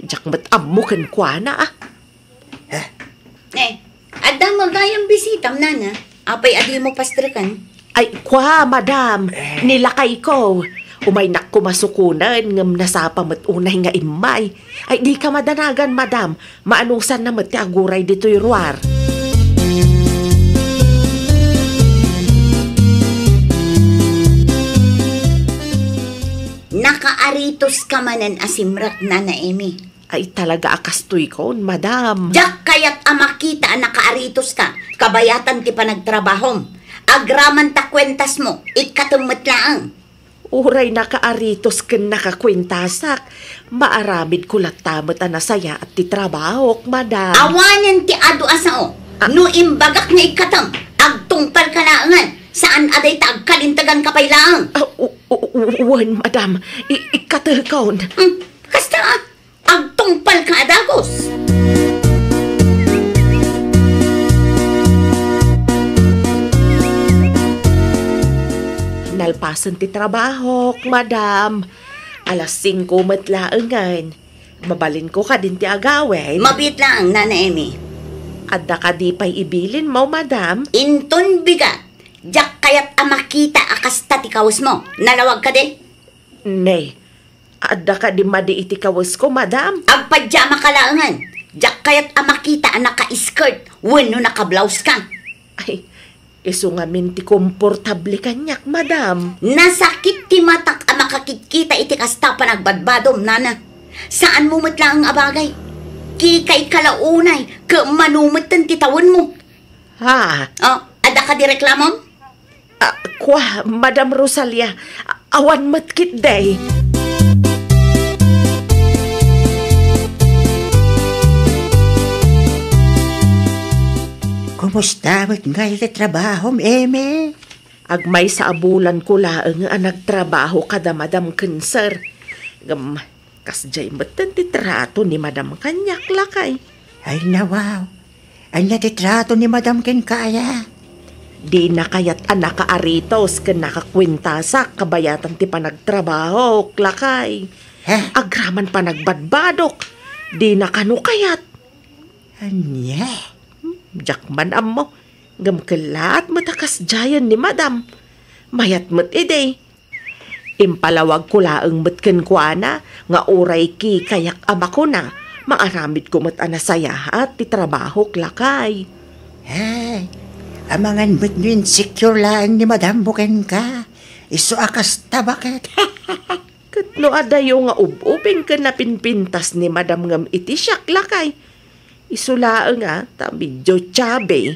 diak met ammo kenkuana, a. Eh, adda met gayam bisitam, nana. Apay a dimo pastreken? Ay, kua, madam, eh, ni lakayko. Umaynak koma sukonen, ngem nasapa met unay nga immay. Ay, dika madanagan, madam. Maanusanna met ti aguray ditoy ruar. Nakaaritoska manen a simrek, Nana Emi. Ay, talaga a kastoykon, madam. Diak kayat a makita a nakaaritoska, kabayatan ti panagtrabahom. Agraman ta kuentasmo, ikkatem met laeng. Uray nakaaritos ken nakakuentasak, maaramidko latta met a nasayaat ti trabahok, madam. Awanen ti adu a sao. Ah. No imbagak nga ikkatem, agtungpalka laengen. Saan a dayta agkalinteganka pay laeng. Ah, u-, u-, u-, wen, madam. I-, ikkatekon. Hmm, kasta, ah. Agtungpalka a dagus. Nalpasen ti trabahok, madam. Alas singko met laengen. Mabalinko kadin ti agawid? Mabiit laeng, Nana Emi. Adda kadi pay ibilinmo, madam? Inton bigat, diak kayat a makita a kasta ti kawesmo. Nalawag kadi? Ne, adda kadi madi iti kawesko, madam? Agpadiamaka laengen. Diak kayat a makita a naka-skirt wenno naka-blouse ka. Ay, isu ngamin ti komportable kaniak, madam. Nasakit ti matak a makakitkita iti kasta panagbadbadom, nana. Saanmo met laeng a bagay. Kikay ka la unay, ket mano metten ti tawenmo. Ha? Oh, adda kadi reklamom? Ah, kua, Madam Rosalia, a-, awan met ketdi. Kumusta met ngay ti trabahom, Emi? Agmaysa a bulanko laeng a nagtrabaho kada madam ken sir. Ngem, kasdiay metten ti trato ni madam kaniak, lakay. Ay, nawaw. Ania ti trato ni madam kenka aya? Dina kayat a nakaaritos ken nakakuentasak kabayatan ti panagtrabahok, lakay. Ha? Agraman panagbadbadok, dina kano kayat. Ania? Hmm, diak man ammo. Ngem kellaat met a kasdiayen ni madam. Mayat met idi. Impalawagko laeng met kenkuana nga uray kikayak a makuna, maaramidko met a nasayaat ti trabahok, lakay. Ay, amangan met no insecure laeng ni madammo kenka. Isu a kasta, baket. Ket no adayo nga ub-ubing ken napinpintas ni madam ngem iti siak, lakay. Isu laeng a, ta medio chubby.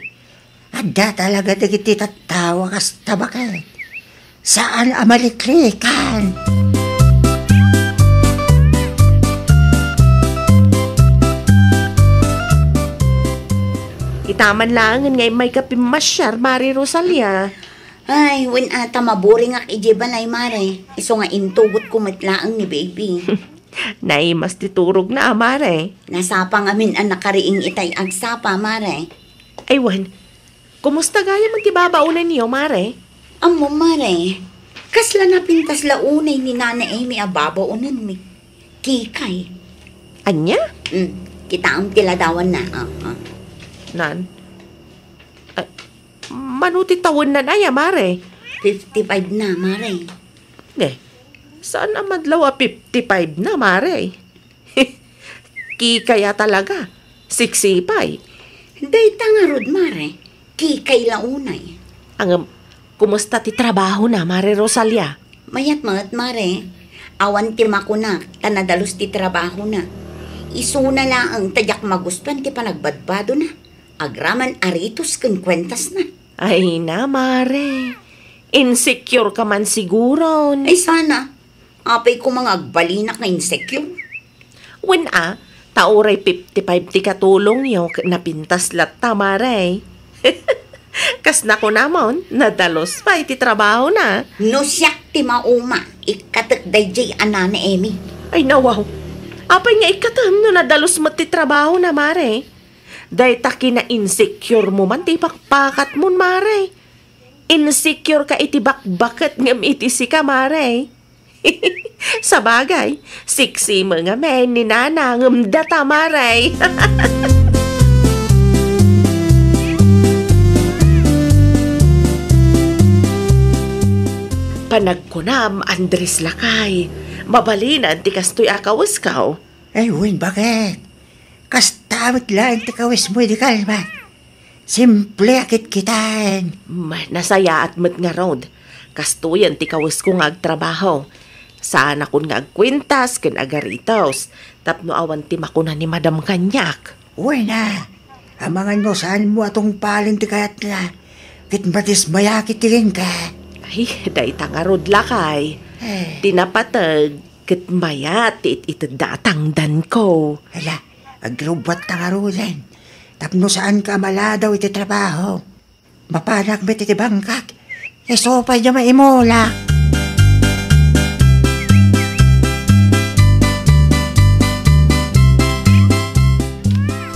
Adda talaga dagiti tattao a kasta, baket. Saan a maliklikan. Itaman laengen nga immayka pimmasiar, Mare Rosalia. Ay, wen a ta maburingak idiay balay, Mare. Isu nga intugotko met laeng ni baby. Naimas ti turogna a, Mare. Nasapa ngamin a nakariing itay agsapa, Mare. Ay, wen. Kumusta gayam ti babaonenyo, Mare? Ammo, Mare. Kasla napintas la unay ni Nana Emi a babaonenmi. Kikay. Ania? Mm, kitaem ti ladawanna. Ah, ah. Nan? Ah, mano ti tawennan aya, Mare? Fifty-five na, Mare. Ne, saan a madlaw a fifty-five na, Mare? Kikay a talaga. Sixty-five. Dayta ngarud, Mare. Kikay la unay. Ngem, kumusta ti trabahona, Mare Rosalia? Mayat met, Mare. Awan ti makunak, ta nadalus ti trabahona. Isuna laeng ta diak magustuan ti panagbadbadona. Agraman aritos ken kuentasna. Ay na, Mare. Insecure ka man siguron. Ay, sana. Apay koma nga agbalinak nga insecure. Wen a, ta uray fifty-five ti katulongyo ket napintas latta, Mare. Kas nakunamon, nadalus pay ti trabahona. No siak ti mauma, ikkatek daydiay a Nana Emi. Ay, nawaw. Apay nga ikkatem no nadalus met ti trabahona, Mare? Dayta kina-insecure mo man ti ipakpakatmon, Mare. Insecure ka iti bakbaket ngem iti sika, Mare. Sabagay, sexy mo ngamin ni Nana ngem data, Mare. Panagkunam, Andres, lakay, mabalinan ti kastoy a kawesko. Ay, wen, baket? Kasta met laeng ti kawismo idi kalman. Simple a kitkitaen. Mm, nasayaat met ngarud. Kastoyen ti kawisko nga agtrabaho. Saanakon nga agkuentas ken agaritos tapno awan ti makuna ni Madam kaniak. Wen a, amangan no saanmo a tungpalen ti kayatna, ket madismayakon ti kenka. Ay, dayta ngarud, lakay. Eh. Ti napateg, ket mayat ti it-itedda a tangdanko. Ala, agrubbuatta ngaruden. Tapno saanka a maladaw iti trabaho. Mapanak met iti bangkak. Isu pay a maimulak.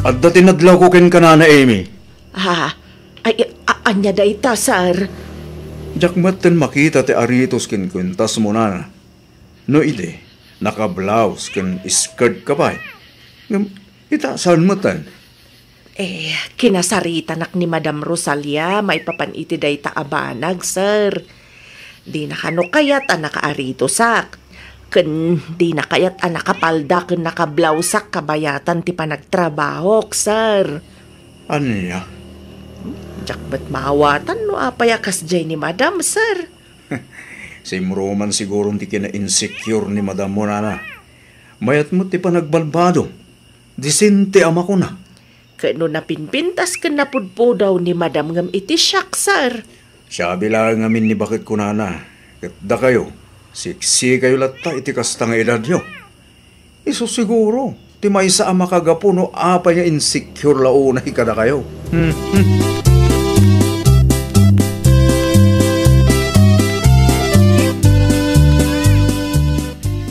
Adda ti nadlawko kenka, Nana Amy. Ah, ay, a-, ania dayta, sir? Diak metten makita ti aritos ken kuentasmo, Nana. No idi, naka-blouse ken skirt ka pay. Ngem ita, saan metten? Eh, kinasaritanak ni Madam Rosalia maipapan iti dayta a banag, sir. Dina kano kayat a nakaaritosak. Ken dina kayat a nakapalda ken nakablawsak kabayatan ti panagtrabahok, sir. Ania? Diak met maawatan no apay a kasdiay ni Madam, sir. Simruman siguron ti kina-insecure ni Madam mo, nana. Mayat met ti panagbalbado. Disente a makuna. Ket no napinpintas ken napudpudaw ni Madam ngem iti siak, sir. Siabi laeng amin ni baket kunana, ket dakayo, siksikayo latta iti kasta nga edadyo. Isu siguro ti maysa a makagapu no apay nga insecure la unay kadakayo. Hmm, hmm.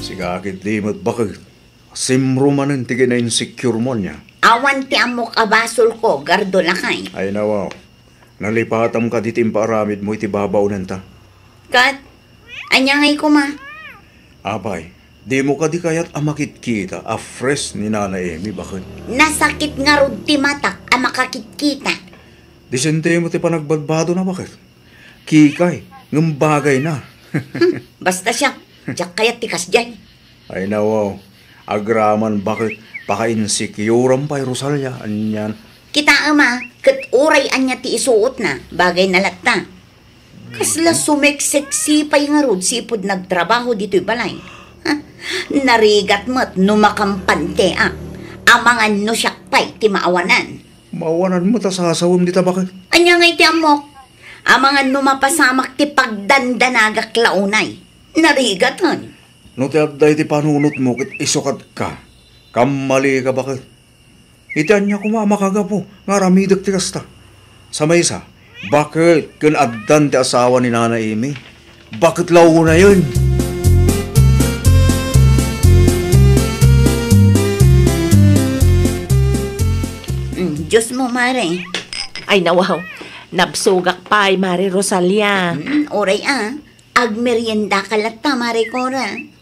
Sika ketdi met baket. Simrumanen ti kina-insecure mo ania. Awan ti ammok a basolko, Gardo lakay. Ay, nawaw. Nalipatam kadi ti impaaramidmo iti babaonenta. Ket, ania ngay koma? Apay, dimo kadi kayat a makitkita a fresh ni Nana Emi, baket? Nasakit ngarud ti matak a makakitkita. Disentemo ti panagbadbadona, baket? Kikay, ngem bagayna. Hmm, basta siak, diak kayat ti kasdiay. Ay, nawaw. Agraman, baket, paka-insecure-am pay, Rosalia, anian. Kitaem a, ket uray ania ti isuotna, bagayna latta. Kasla sumeksexy pay ngarud sipud nagtrabaho ditoy balay. Ha? Narigat met no makampante a. Amangan no siak pay ti maawanan. Maawanan met a sasawem dita, baket. Ania ngay ti ammok? Amangan no mapasamak ti pagdandanagak la unay. Narigaten. No ti adda iti panunotmo ket isukatka, kammalika, baket. Iti ania koma a makagapu nga aramidek ti kasta? Sa maysa, baket ken addan ti asawa ni Nana Emi? Baket la unayen. Mm, Diyos mo, Mare. Ay, nawaw. Nabsogak pay, Mare Rosalia. Mm, uray a. Agmeriendaka latta, Mare Cora.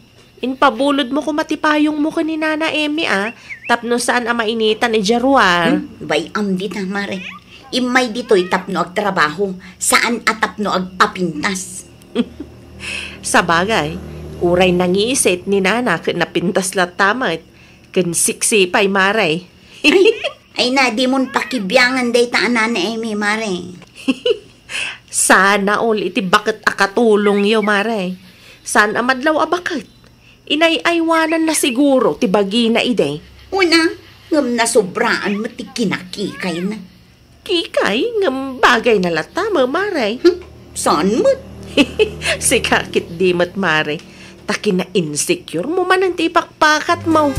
Impabulodmo koma ti payongmo ken ni Nana Emi a, tapno saan a mainitan idiay ruar. Hmm, bay-am dita, Mare. Immay ditoy tapno agtrabaho, saan a tapno agpapintas. Sabagay, uray nangisit ni Nana ket napintas latta met, ken siksi pay, Mare. Ay, ay na, dimon pakibiangan dayta a Nana Emi, Mare. Sana all iti baket a katulongyo, Mare. Saan a madlaw a baket. Inay-aywananna siguro ti bagina idi. Una, ngem nasobraan met ti kinakikayna. Kikay, ngem bagayna latta, Mare. Hmm, saan met? Sika ketdi met, Mare. Ta kina-insecure mo manen ti ipakpakatmo.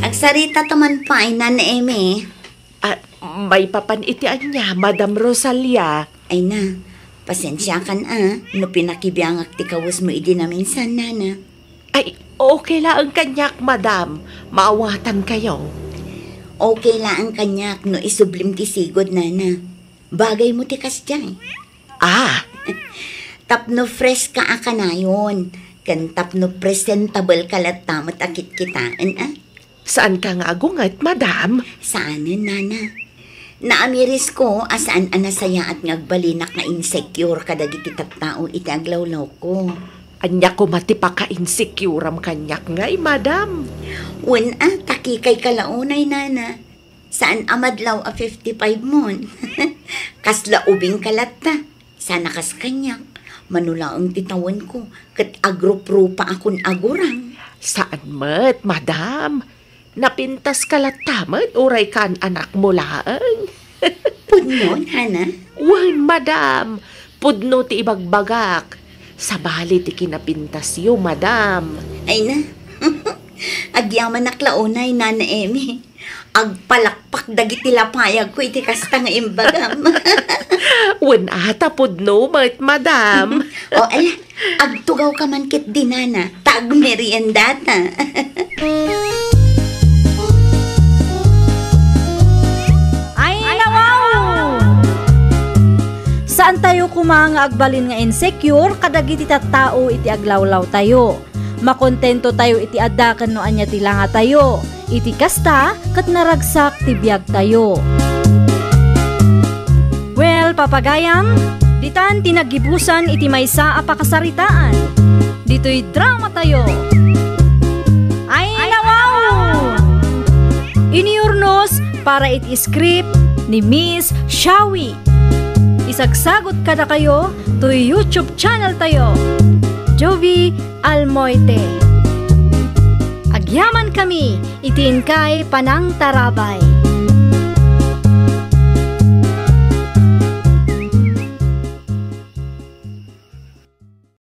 Agsarita ta man pay, Nana Emi. Ah, maipapan iti ania, Madam Rosalia? Ay na, pasensiakan a, no pinakibiangak ti kawesmo idi naminsan, Nana. Ay, okay laeng kaniak, madam. Maawatankayo. Okay laeng kaniak no isublim ti sigud, nana. Bagaymo ti kasdiay. Ah! Tapno fresh ka a kanayon, ken tapno presentable ka latta met a kitkitaen, a? Saan ka nga agunget, madam? Saanen, nana. Naamirisko a saan a nasayaat nga agbalinak nga insecure kadagiti tattao iti aglawlawko. Ania koma ti paka-insecuream kaniak ngay, madam? Wen a, takikay ka la unay, nana. Saan a madlaw a fifty-five mon. Kasla ubing ka latta. Sana kas kaniak, mano laeng ti tawenko, ket agruprupa akon agurang. Saan met, madam. Napintas ka latta met, uray kaan-anakmo laeng. Pudno, nana? Wen, madam. Pudno ti ibagbagak. Sabali ti kinapintasyo, madam. Ay na. Agyamanak la unay, Nana Emi. Agpalakpak dagiti lapayagko iti kasta nga imbagam. Wen a, ta pudno met, madam. O, ala, agtugawka man ketdi, nana, ta agmeriendata. Ay, nawaw! Saantayo koma nga agbalin nga insecure kadagiti tattao iti aglawlawtayo. Makontentotayo iti adda ken no ania ti langatayo. Iti kasta, ket naragsak ti biagtayo. Well, Papagayam, ditan ti naggibusan iti maysa a pakasaritaan. Ditoy dramatayo. Ay, nawaw! Inurnos para iti script ni Miss Shawi. Isagsagot kadakayo toy YouTube channel tayo, Jovi Almoite. Agyaman kami iti inkay panangtarabay.